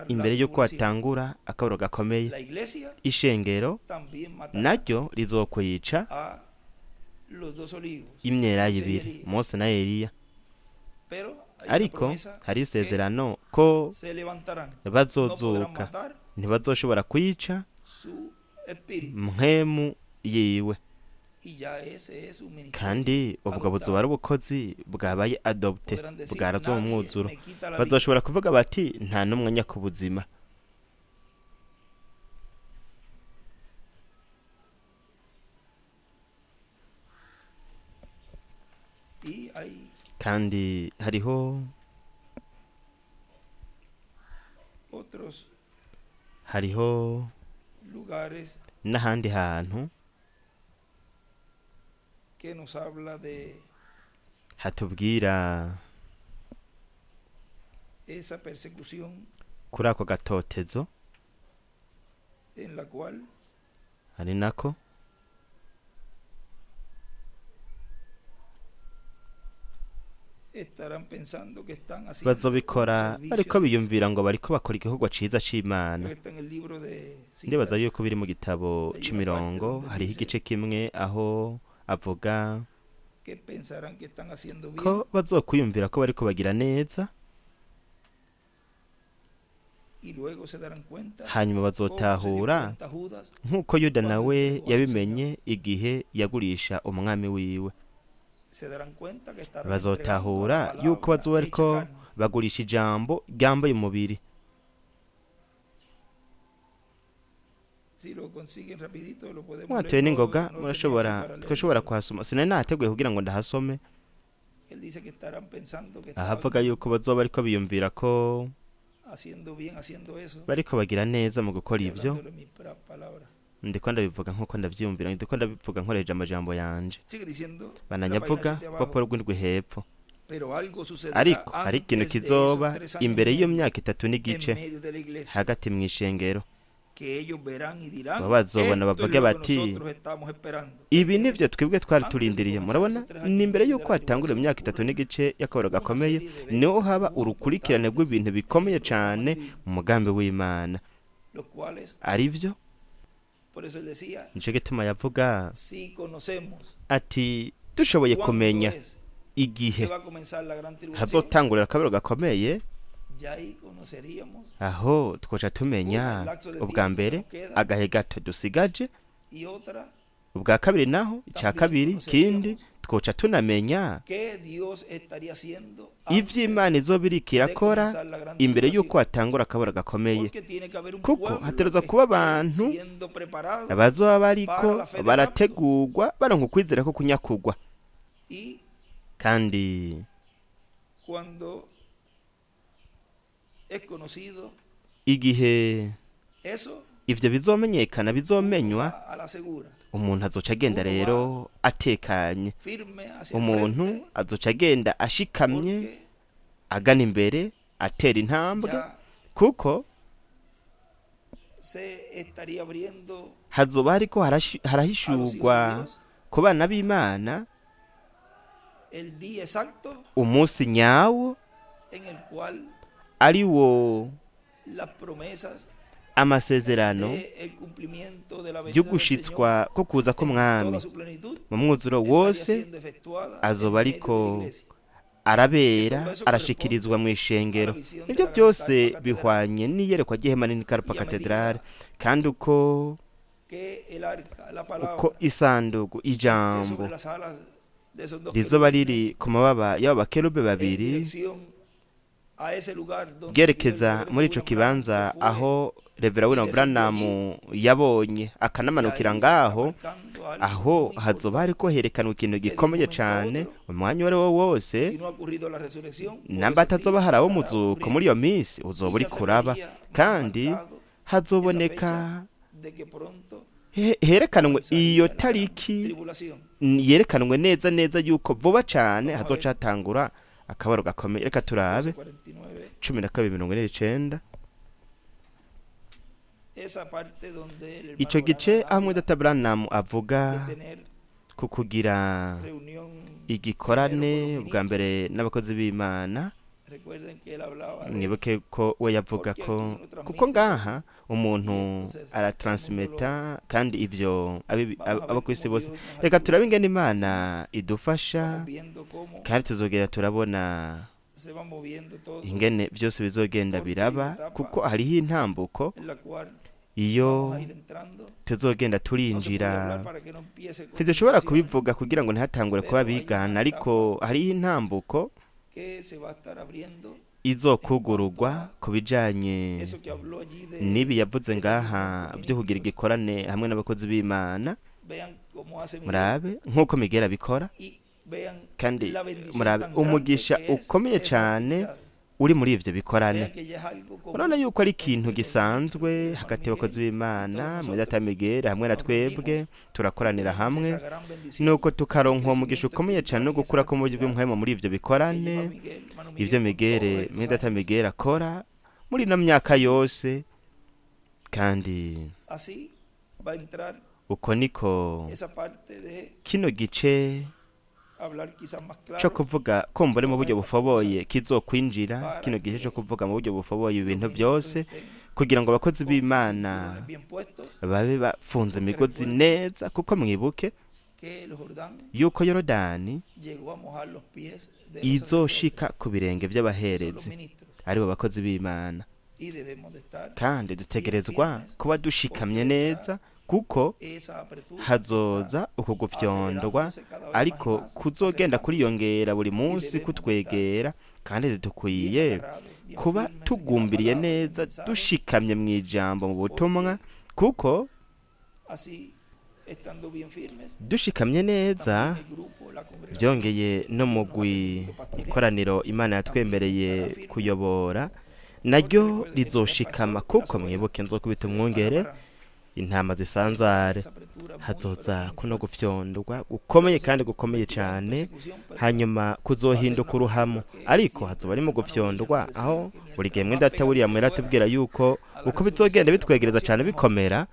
imbere y'uko hatangura akaburo gakomeye. Ishengero naryo rizokwica imyelayo ibiri, Mose na Eliya. Ariko hari isezerano ko bazozuka, ntibazoshobora kwica mpwemu yiwe. Kandi ubwo buzoba ari ubukozi bwabaye adopte, bwarazwe mu mwuzuro. Bazoshobora kuvuga bati nta n'umwe nyakubuzima. Kandi hariho n'ahandi hantu hatubwira kuri ako gatotezo, ari nako bazobikora bariko biyumvira ngo bariko bakora igikorwa ciza c'Imana. Ndibaza yuko biri mu gitabo c'imirongo, hariho igice kimwe aho avuga ko bazokwiyumvira ko bariko bagira neza, hanyuma bazotahura nk'uko Yuda nawe yabimenye igihe yagurisha umwami wiwe. Bazotahura yuko bazoba ariko bagurisha ijambo ryambaye umubiri. Mwatoye n'ingoga murashobora, twashobora kuhasoma. Sinari nateguye kugira ngo ndahasome. Ahavuga yuko bazoba ariko biyumvira ko bariko bagira neza mu gukora ibyo. Ndiko ndabivuga nkuko ndavyiyumvira, ndiko ndabivuga nkoreje amajambo yanje. Bananyavuga papuro rw'indwi hepfo. Ariko hari ikintu kizoba imbere y'iyo myaka 3 n'igice hagati mu ishengero, bazobona bavuge bati ibi nivyo twebwe twari turindiriye. Murabona, ni imbere y'uko hatangura imyaka 3 n'igice y'akababaro gakomeye, niho haba urukurikirane rw'ibintu bikomeye cane mu mugambi w'Imana. Arivyo nico gituma yavuga ati dushoboye kumenya igihe hazotangurira akababaro gakomeye, aho twoca tumenya ubwa mbere agahe gato dusigaje, ubwa kabiri naho icya kabiri kindi twoca tunamenya ivy'Imana izoba iriko irakora imbere y'uko hatangura akababaro gakomeye, kuko hategerezwa kuba abantu bazoba bariko barategurwa baronka ukwizera ko kunyakugwa. Kandi igihe ivyo bizomenyekana, bizomenywa, umuntu azoca agenda rero atekanye, umuntu azoca agenda ashikamye agana imbere atera intambwe, kuko hazoba hariko harahishurwa ku bana b'Imana umunsi nyawo ari wo amasezerano yo gushitswa ko kuza k'umwami mu mwuzuro wose azoba ariko arabera arashikirizwa mu ishengero. Ibyo byose bihwanye n'iyerekwa ry'ihema nini Karupa Katedrale, kandi uko isanduku ijambo rizoba riri ku mababa y'abo bakerube babiri ryerekeza muri ico kibanza aho Revera William Branham yabonye akanamanukira ngaho, aho hazoba hariko herekanwa ikintu gikomeye cane umwanya uwo ari wo wose. Namba hatazoba harawo umuzuko muri iyo minsi uzoba uriko uraba, kandi hazoboneka herekanwe iyo tariki yerekanwe neza neza yuko vuba cane hazoca hatangura akabaro gakomeye. Reka turabe 12:49. Ico gice aho Data Branham avuga ku kugira igikorane bwa mbere n'abakozi b'Imana, mwibuke ko we yavuga ko kuko ngaha umuntu aratransmeta kandi ivyo abo kwisi bose. Reka turabe ingene Imana idufasha, kandi tuzogera turabona ingene byose bizogenda biraba, kuko hariho intambuko iyo tuzogenda turinjira. Ntidushobora kubivuga kugira ngo ntihatangure kuba bigana, ariko hariho intambuko izokugururwa ku bijanye n'ibi yavuze ngaha byo kugira igikorane hamwe n'abakozi b'Imana. Murabe nk'uko Miguel abikora, kandi murabe umugisha ukomeye cane uri muri ivyo bikorane. Urabona yuko ari ikintu gisanzwe hagati y'abakozi b'Imana, muri Data Miguel hamwe na twebwe turakoranira hamwe, nuko tukaronka uwo mugisha ukomeye cane no gukura ko mu buryo bw'impwemu muri ivyo bikorane. Ivyo Miguel muri Data Miguel akora muri ino myaka yose, kandi uko niko kino gice cyo kuvuga kumva mu buryo bufoboye kizokwinjira, kino gice cyo kuvuga mu buryo bufoboye ibintu byose, kugira ngo abakozi b'Imana babe bafunze imigozi neza, kuko mwibuke yuko Yorodani izoshika ku birenge by'abaherezi aribo bakozi b'Imana, kandi dutegerezwa kuba dushikamye neza, kuko hazoza uko gufyondwa ariko kuzogenda kuriyongera buri munsi kutwegera, kandi dukwiye kuba tugumbiriye neza dushikamye mu ijambo mu butumwa, kuko dushikamye neza byongeye no mugwi ikoraniro Imana yatwemereye kuyobora naryo rizoshikama, kuko mwibuke nzokubita umwungere Intama zisanzare. Esa apretura muy, pero Hazoza muy kuno fuerte. gufyondwa gukomeye Entonces, kandi gukomeye convertirá en cane, persecución, pero hanyuma va a ser kuzohinduka una uruhamo, apretura que ariko siempre hazoba el ari mu hermano William gufyondwa nos decía aho que buri gihe mientras más mwene data William pegadito fuera yaratubwira yuko a la uko resurrección bizogenda y la bitwegereza transformación, cane mejor. bikomera,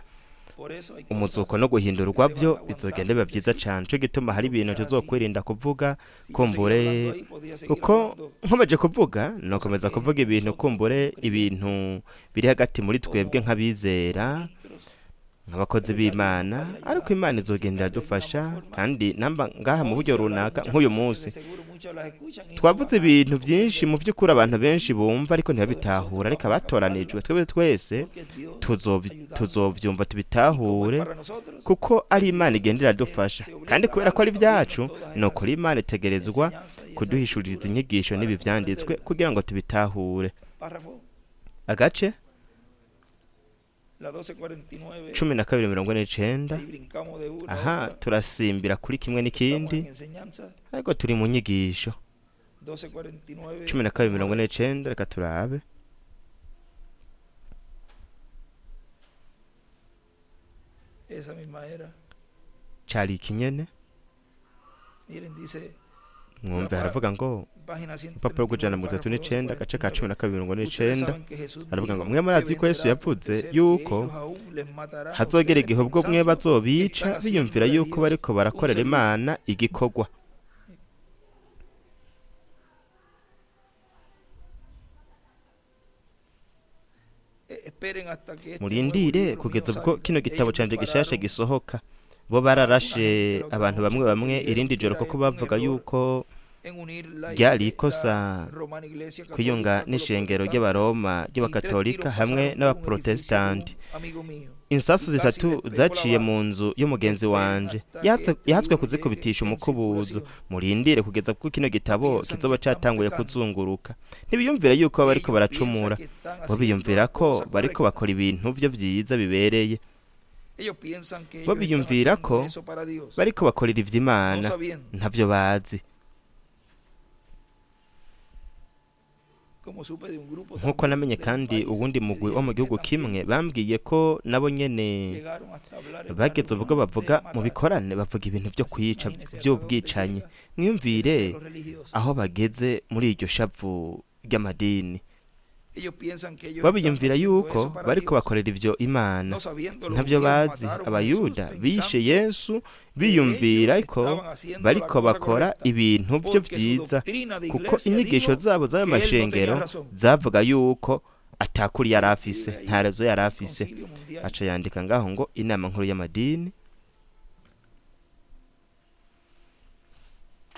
Por eso hay umuzuko cosas no que guhindurwa se byo van bizogenda aguantando, biba vyiza decir, cane. Nico gituma hari o ibintu quizás así. tuzokwirinda kuvuga, Si yo seguía kumbure hablando ahí, podía seguir kuko hablando nkomeje kuvuga cosas nokomeza que kuvuga ibintu, nosotros kumbure como creyentes, ibintu biri hagati muri twebwe como nk'abizera, ministros, nk'abakozi pero ya Dios nos b'Imana, va a ir ariko ayudando Imana a izogenda edificar de una iradufasha forma. kandi namba ngaha mu Hoy buryo se hablaron runaka muchas nk'uyu cosas que de munsi seguro muchos las escuchan y no twavuze van a ibintu byinshi comprender. mu by'ukuri abantu benshi bumva ariko Pero de nosotros ntibabitahura, ariko vamos a abatoranijwe captarlas twebwe twese porque es Dios ayudándonos. tuzovyumva Y como es tubitahure, para nosotros, kuko ari el Imana Dios igenda iradufasha, se kandi obliga a kubera ko ari abrirnos ibyacu, todas ni esas ukuri Imana itegerezwa enseñanzas y esas kuduhishuririza escrituras inyigisho para n'ibi vyanditswe comprenderlas. kugira ngo tubitahure. Párrafo Agace la 1249, 12:49. ahí brincamos de una a Aha otra. turasimbira kuri kimwe Estamos n'ikindi, en enseñanza. ariko turi mu nyigisho. 1249, cumi na kabiri vamos a mirongo ver. ine n'icenda, reka turabe. Esa misma era. Cari ikinyene. Miren, dice la Mwumve, haravuga ngo página urupapuro rw'ijana 139, na mirongo itatu párrafo n'icenda, agace ka cumi 1249. na kabiri mirongo ine Ustedes n'icenda, saben que Jesús haravuga ngo dijo mwe que murazi ko Yesu vendrá a yavuze acontecer que yuko ellos aún les matarán a hazogera ustedes igihe ubwo mwe pensando que bazobica están biyumvira haciéndole a yuko Dios bariko un barakorera servicio. Imana igikorwa. Esperen hasta que este nuevo Murindire libro mío kugeza ubwo salga. kino gitabo Ellos canje gishasha dispararon gisohoka. Bo a alguna bararashe gente la otra abantu noche bamwe porque bamwe dijeron irindi que joro era kuko un bavuga error yuko en unir la, ryari la ikosa Romana Iglesia kwiyunga Católica con los n'ishengero protestantes ry'Abaroma y tres ry'Abakatolika tiros hamwe pasaron por un edificio de n'Abaprotestanti. un amigo mío Insasu y casi zitatu les pegó la zaciye bala. mu nzu y'umugenzi Esperen wanje, hasta que este yatswe libro llegue kuzikubitisha en umukubuzo. circulación. Murindire kugeza ubwo kino gitabo Piensan que kizoba están catanguye pecando. kuzunguruka. Ntibiyumvira yuko baba bariko Ellos piensan baracumura, que están bo haciendo biyumvira la ko cosa bariko correcta. bakora ibintu vyo vyiza bibereye, Ellos piensan que bo ellos están biyumvira haciendo ko eso para Dios, bariko bakorera no ivy'Imana, sabiendo, ntavyo bazi. como supe de un grupo Nk'uko también namenye de un kandi país, uwundi me mugwi wo mu dijeron que gihugu también kimwe bambwiye ko nabo nyene llegaron hasta hablar en una bageze ubwo reunión de bavuga mu matar. bikorane, bavuga ibintu vyo Así que kwica imagínense hasta dónde vy'ubwicanyi. llega ese Mwiyumvire celo religioso. aho bageze muri iryo shavu ry'amadini. Ellos piensan que ellos Bo están biyumvira haciendo yuko eso para bariko Dios, bakorera ivyo Imana, no sabiendo los ntavyo judíos bazi. mataron a Jesús Abayuda bishe pensando Yesu que biyumvira ellos ko estaban haciendo la bariko cosa bakora correcta, ibintu vyo porque su vyiza, doctrina de kuko iglesia inyigisho dijo zabo z'ayo que él no tenía mashengero razón. zavuga yuko atakuri yari afise, Escribe ahí nta rezo yari afise. Concilio Mundial. Aca yandika ngaho ngo inama nkuru y'amadini.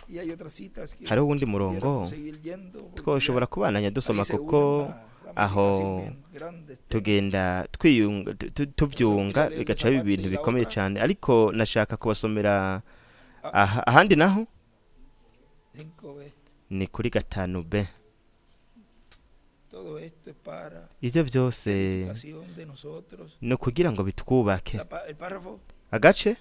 Y hay otras citas que Hariho uwundi murongo pudiéramos seguir yendo porque ya twoshobora kubandanya ahí dusoma se kuko une una aho ramificación bien grande extensa. tugenda twiyunga Por eso tuvyunga quería leerle bigaca esa biba parte ibintu y la bikomeye otra, cane, ariko nashaka kubasomera ah, aha, ahandi naho 5b. ni kuri 5b. Todo esto es para Ivyo vyose edificación de nosotros. ni ukugira ngo bitwubake. El párrafo, Agace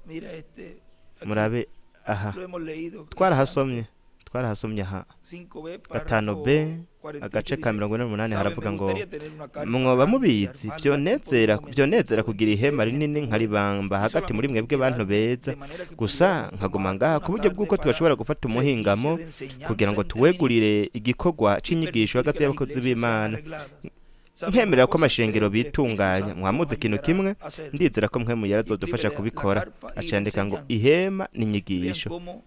mira este, aquí murabe aha, lo hemos leído twarahasomye antes. twarahasomye aha 5b, 5b párrafo agace 48 ka dice, 48 sabe, me haravuga ngo gustaría tener una carpa mwoba grande y mubizi armarla aquí por un vyonezera momentito vyonezera kugira entre ihema ustedes, rinini gente buena, nkaribamba y hagati muri solamente mwebwe bantu quedarme beza, de manera que gusa pudiéramos nkaguma tomar ngaha una ku buryo tarde bw'uko para tugashobora gufata umuhingamo servicio de kugira enseñanza ngo entre tuwegurire ministros igikorwa y c'inyigisho permitir hagati que las y'abakozi iglesias sean b'Imana, arregladas. Saben una nkemerera ko cosa, amashengero creo que el Espíritu bitunganya. Santo nos Mwamuze ikintu ayudará kimwe, a hacerlo. ndizera ko mpwemu Y escribe yarazodufasha la kubikora. carpa y la Aca yandika ngo enseñanza. ihema Vean n'inyigisho. cómo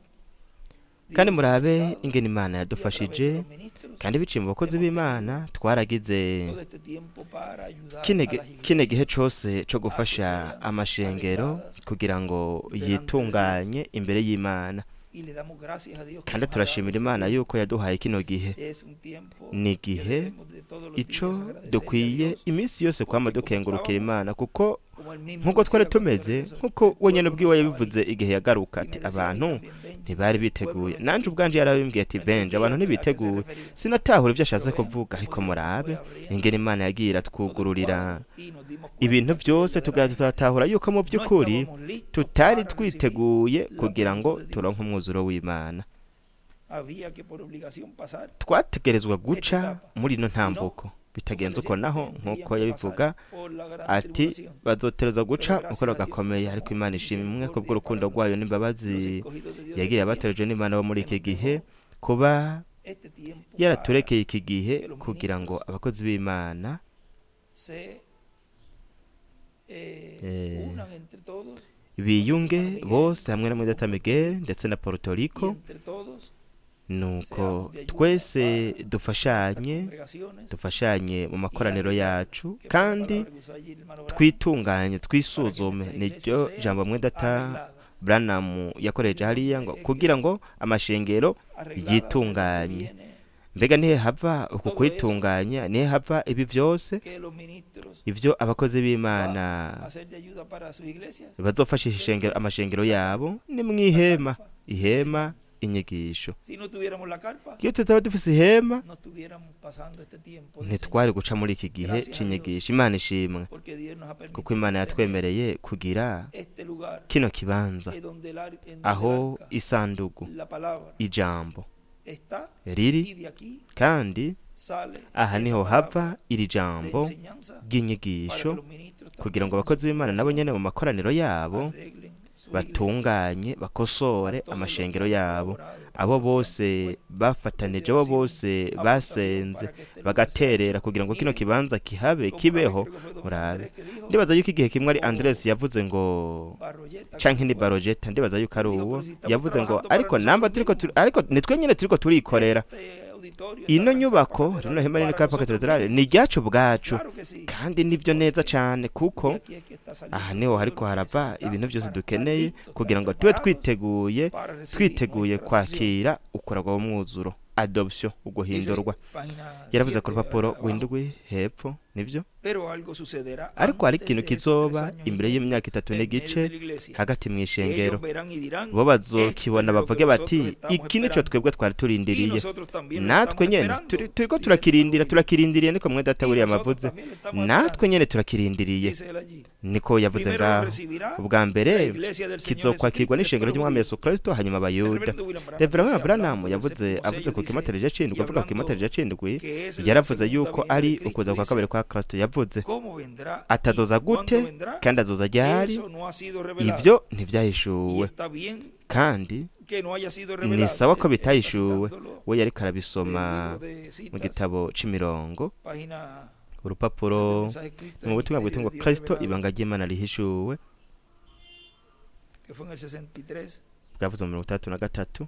Kandi Dios nos ha murabe ayudado ingene Imana y a través de yadufashije, los ministros kandi biciye mu bakozi hemos b'Imana tenido twaragize todo este tiempo para ayudar kino a las gihe iglesias cose co a que gufasha sean amashengero arregladas kugira ngo delante de Dios. yitunganye imbere y'Imana. Y le damos gracias a Dios que Kandi nos ha dado turashimira este Imana tiempo. yuko yaduhaye kino gihe. Es un tiempo Ni que igihe debemos de todos los ico días agradecerle a dukwiye Dios, iminsi yose kwama porque como dukengurukira estábamos, Imana, kuko como él mismo nk'uko twari decía cuando tumeze, regresó, nk'uko el wenyene pueblo no ubwiwe estaba yabivuze listo. igihe yagaruka Y ati me decía a mí abantu también, Benji, ntibari el pueblo biteguye. no está Nanje listo. ubwanje yarabimbwiye ati No Benji abantu entendía a qué se ntibiteguye. refería. Sinatahura ivyo ashatse Pero vean kuvuga, cómo ariko Dios nos murabe fue abriendo ingene Imana yagiye todo el iratwugururira cuadro y nos dimos ibintu cuenta que vyose, tugaza verdaderamente turatahura yuko mu no vy'ukuri estábamos listos tutari para recibir twiteguye la kugira ngo plenitud de Dios. turonke umwuzuro w'Imana. Había que por obligación pasar Twategerezwa esta guca etapa. muri ino Si no, ntambuko, Bitagenze uko naho, nk'uko yabivuga ati bazotereza guca mukoro gakomeye. Ariko Imana ishimwe kubw'urukundo rwayo n'imbabazi yagiye abatorejwe n'Imana bo muri iki gihe, kuba yaraturekeye iki gihe kugira ngo abakozi b'Imana biyunge bose hamwe na Mwedata Miguel ndetse na Puerto Rico, nuko twese dufashanye, dufashanye mu makoraniro yacu, kandi twitunganye, twisuzume. Niryo jambo Mwedata Branham yakoreje hariya, ngo kugira ngo amashengero yitunganye. Mbega nihe hava uku kwitunganya? Nihe hava ibi byose, ibyo abakozi b'Imana bazofashisha ishengero, amashengero yabo? Ni mu ihema, ihema inyigisho. Iyo tutaba dufise ihema, ntitwari guca muri iki gihe c'inyigisho. Imana ishimwe kuko Imana yatwemereye kugira kino kibanza aho isandugu ijambo riri, kandi aha niho hava iri jambo ry'inyigisho, kugira ngo abakozi b'Imana nabo nyene mu makoraniro yabo batunganye, bakosore amashengero yabo. Abo bose bafatanije, abo bose basenze bagaterera kugira ngo kino kibanza kihabe, kibeho. Murabe, ndibaza yuko igihe kimwe ari Andres yavuze ngo, canke ni Barojeta, ndibaza yuko ari uwo yavuze ngo ariko namba turiko, ariko nitwe nyene turiko turikorera ino nyubako, rino hema rinini ka katedrale ni iryacu bwacu. Kandi nibyo neza cyane, kuko aha niho hariko harava ibintu byose dukeneye kugira ngo tube twiteguye, twiteguye kwakira ukuragwa w'umwuzuro, adoption, uguhindurwa. Yaravuze ku rupapuro rw'indwi hepfo, nibyo. Ariko hari ikintu kizoba imbere y'imyaka 3 n'igice hagati mu ishengero. Bo bazokibona bavuge bati iki nico twebwe twari turindiriye, natwe nyene turiko turakirindira, turakirindiriye. Niko mwe Data William avuze, natwe nyene turakirindiriye, niko yavuze ngaho. Ubwa mbere kizokwakirwa n'ishengero ry'Umwami Yesu Kristo, hanyuma Abayuda. Reverend Branham yavuze, avuze ku kimatarije cindwi, avuga ku kimatarije cindwi, yaravuze yuko ari ukuza kwa kabiri kwa Kristo. Yavuze atazoza gute kandi azoza ryari, ibyo ntibyahishuwe, kandi ni sawa ko bitahishuwe. We yariko arabisoma mu gitabo c'imirongo, urupapuro mu butumwa bwitwa ngo Kristo ibanga ry'Imana rihishuwe, bwavuze mu 63.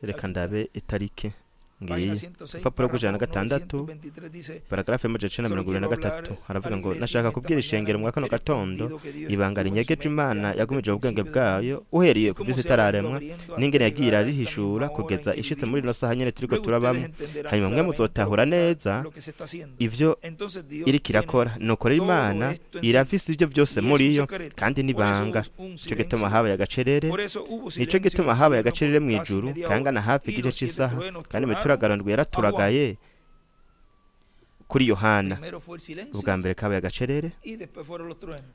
Reka ndabe itariki ngiyi, urupapuro rw'106, paragarafe y'923, haravuga ngo nashaka kubwira ishengero mu kano gatondo ibanga rinyegeje Imana yagumije ubwenge bwayo uhereye ku byose itararemwa, n'ingene yagiye irarihishura kugeza ishitse muri ino saha nyene turiko turabamo. Hanyuma mwe muzotahura neza ivyo iriko irakora. Nuko rero Imana irafise ivyo byose muri yo, kandi n'ibanga. Nico gituma habaye agacerere, nico gituma habaye agacerere mu ijuru kangana hafi igice c'isaha, kandi imituragaro ndwi yaraturagaye kuri Yohana. Ubwa mbere kabaye agacerere,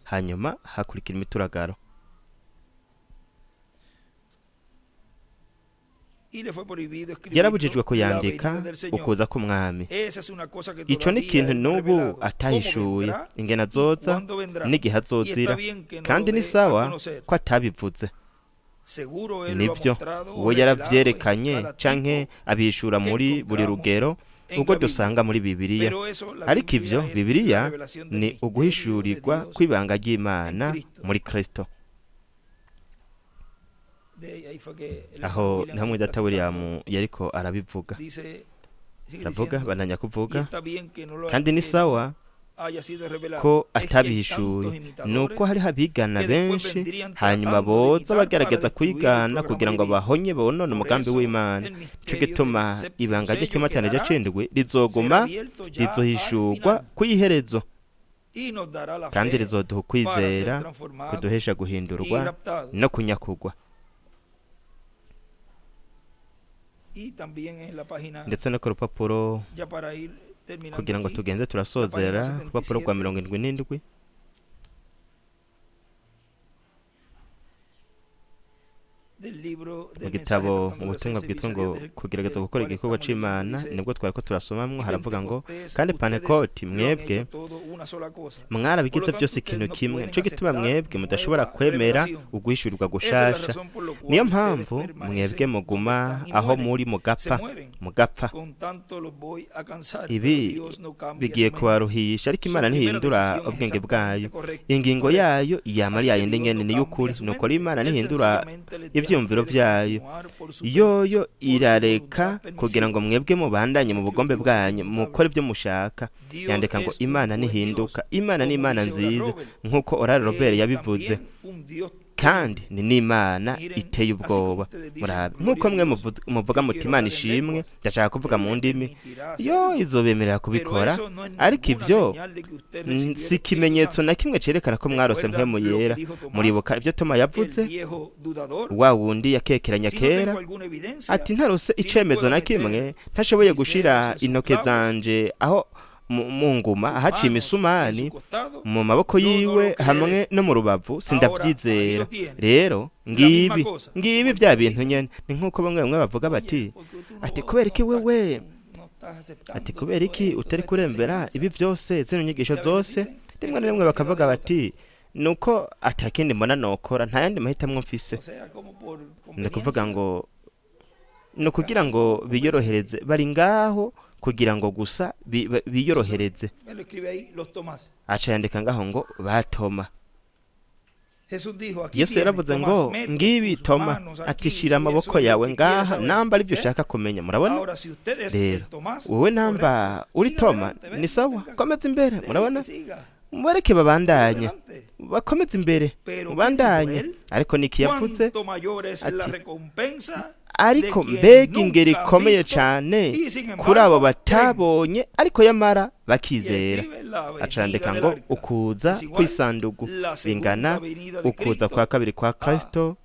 hanyuma hakurikira imituragaro. Yarabujijwe kuyandika ukuza k'Umwami. Ico ni ikintu n'ubu atahishuye, ingene azoza n'igihe azozira, kandi ni sawa ko atabivuze. Nibyo, uwo yaravyerekanye canke abihishura muri buri rugero ubwo dusanga muri Bibiliya. Ariko ivyo Bibiliya ni uguhishurirwa kw'ibanga ry'Imana muri Kristo. Aho ni hamwe Data William yariko arabivuga, aravuga, bandanya kuvuga, kandi ni sawa ko atabihishuye. Nuko hariho abigana benshi, hanyuma boza bagerageza kwigana kugira ngo bahonye bonone umugambi w'Imana. Nico gituma ibanga ry'ikimatanije c'indwi rizoguma rizohishurwa kw'iherezo, kandi rizoduha ukwizera kuduhesha guhindurwa no kunyakugwa. Ndetse no ku rupapuro, kugira ngo tugenze turasozera, urupapuro rwa 77. gitabo mu butumwa bwitwa ngo kugerageza gukora igikorwa c'Imana, nibwo twariko turasomamwo, haravuga ngo kandi Pantekoti mwebwe mwarabigize byose ikintu kimwe, nico gituma mwebwe mudashobora kwemera uguhishurirwa gushasha. Niyo mpamvu mwebwe muguma aho muri mugapfa mugapfa. Ibi bigiye kubaruhisha, ariko Imana ntihindura ubwenge bwayo. Ingingo yayo yama ari yayindi nyene, ni y'ukuri. Nuko rero Imana ntihindura ivyiyumviro vyayo, yoyo irareka kugira ngo mwebwe mubandanye mu bugombe bwanyu, mukore ibyo mushaka. Yandika ngo Imana ntihinduka, Imana ni Imana nziza, nk'uko Oral Robert yabivuze, kandi ni n'Imana iteye ubwoba. Murabe nk'uko mwe muvuga muti Imana ishimwe, ndashaka kuvuga mu ndimi, yo izobemerera kubikora, ariko ibyo si ikimenyetso na kimwe cerekana ko mwarose mpwemu yera. Muribuka ibyo Toma yavuze, wa wundi yakekeranya kera, ati ntarose icemezo na kimwe, ntashoboye gushira intoke zanje aho mu nguma ahaciye imisumani mu maboko yiwe hamwe no mu rubavu, sindavyizera. Rero ngibi ngibi vya bintu nyene. Ni nk'uko bamwe bamwe bavuga bati, ati kubera iki wewe, ati kubera iki utari kurembera ibi vyose, zino nyigisho zose? Rimwe na rimwe bakavuga bati nuko atakindi mbona nokora, nta yandi mahitamwo mfise. Ni ukuvuga ngo ni ukugira ngo biyorohereze, bari ngaho kugira ngo gusa biyorohereze. Aca yandika ngaho ngo batoma. Yesu yaravuze ngo ngibi Toma, ati shira amaboko yawe ngaha namba aribyo ushaka kumenya. Murabona rero wowe namba uri Toma ni sawa, komeza imbere. Murabona, mubareke babandanye, bakomeze imbere, mubandanye. Ariko niki yavuze? Ati ariko mbega ingeri ikomeye cyane kuri abo batabonye ariko yamara bakizera. Acandika ngo ukuza kw'isandugu bingana ukuza kwa kabiri kwa Kristo.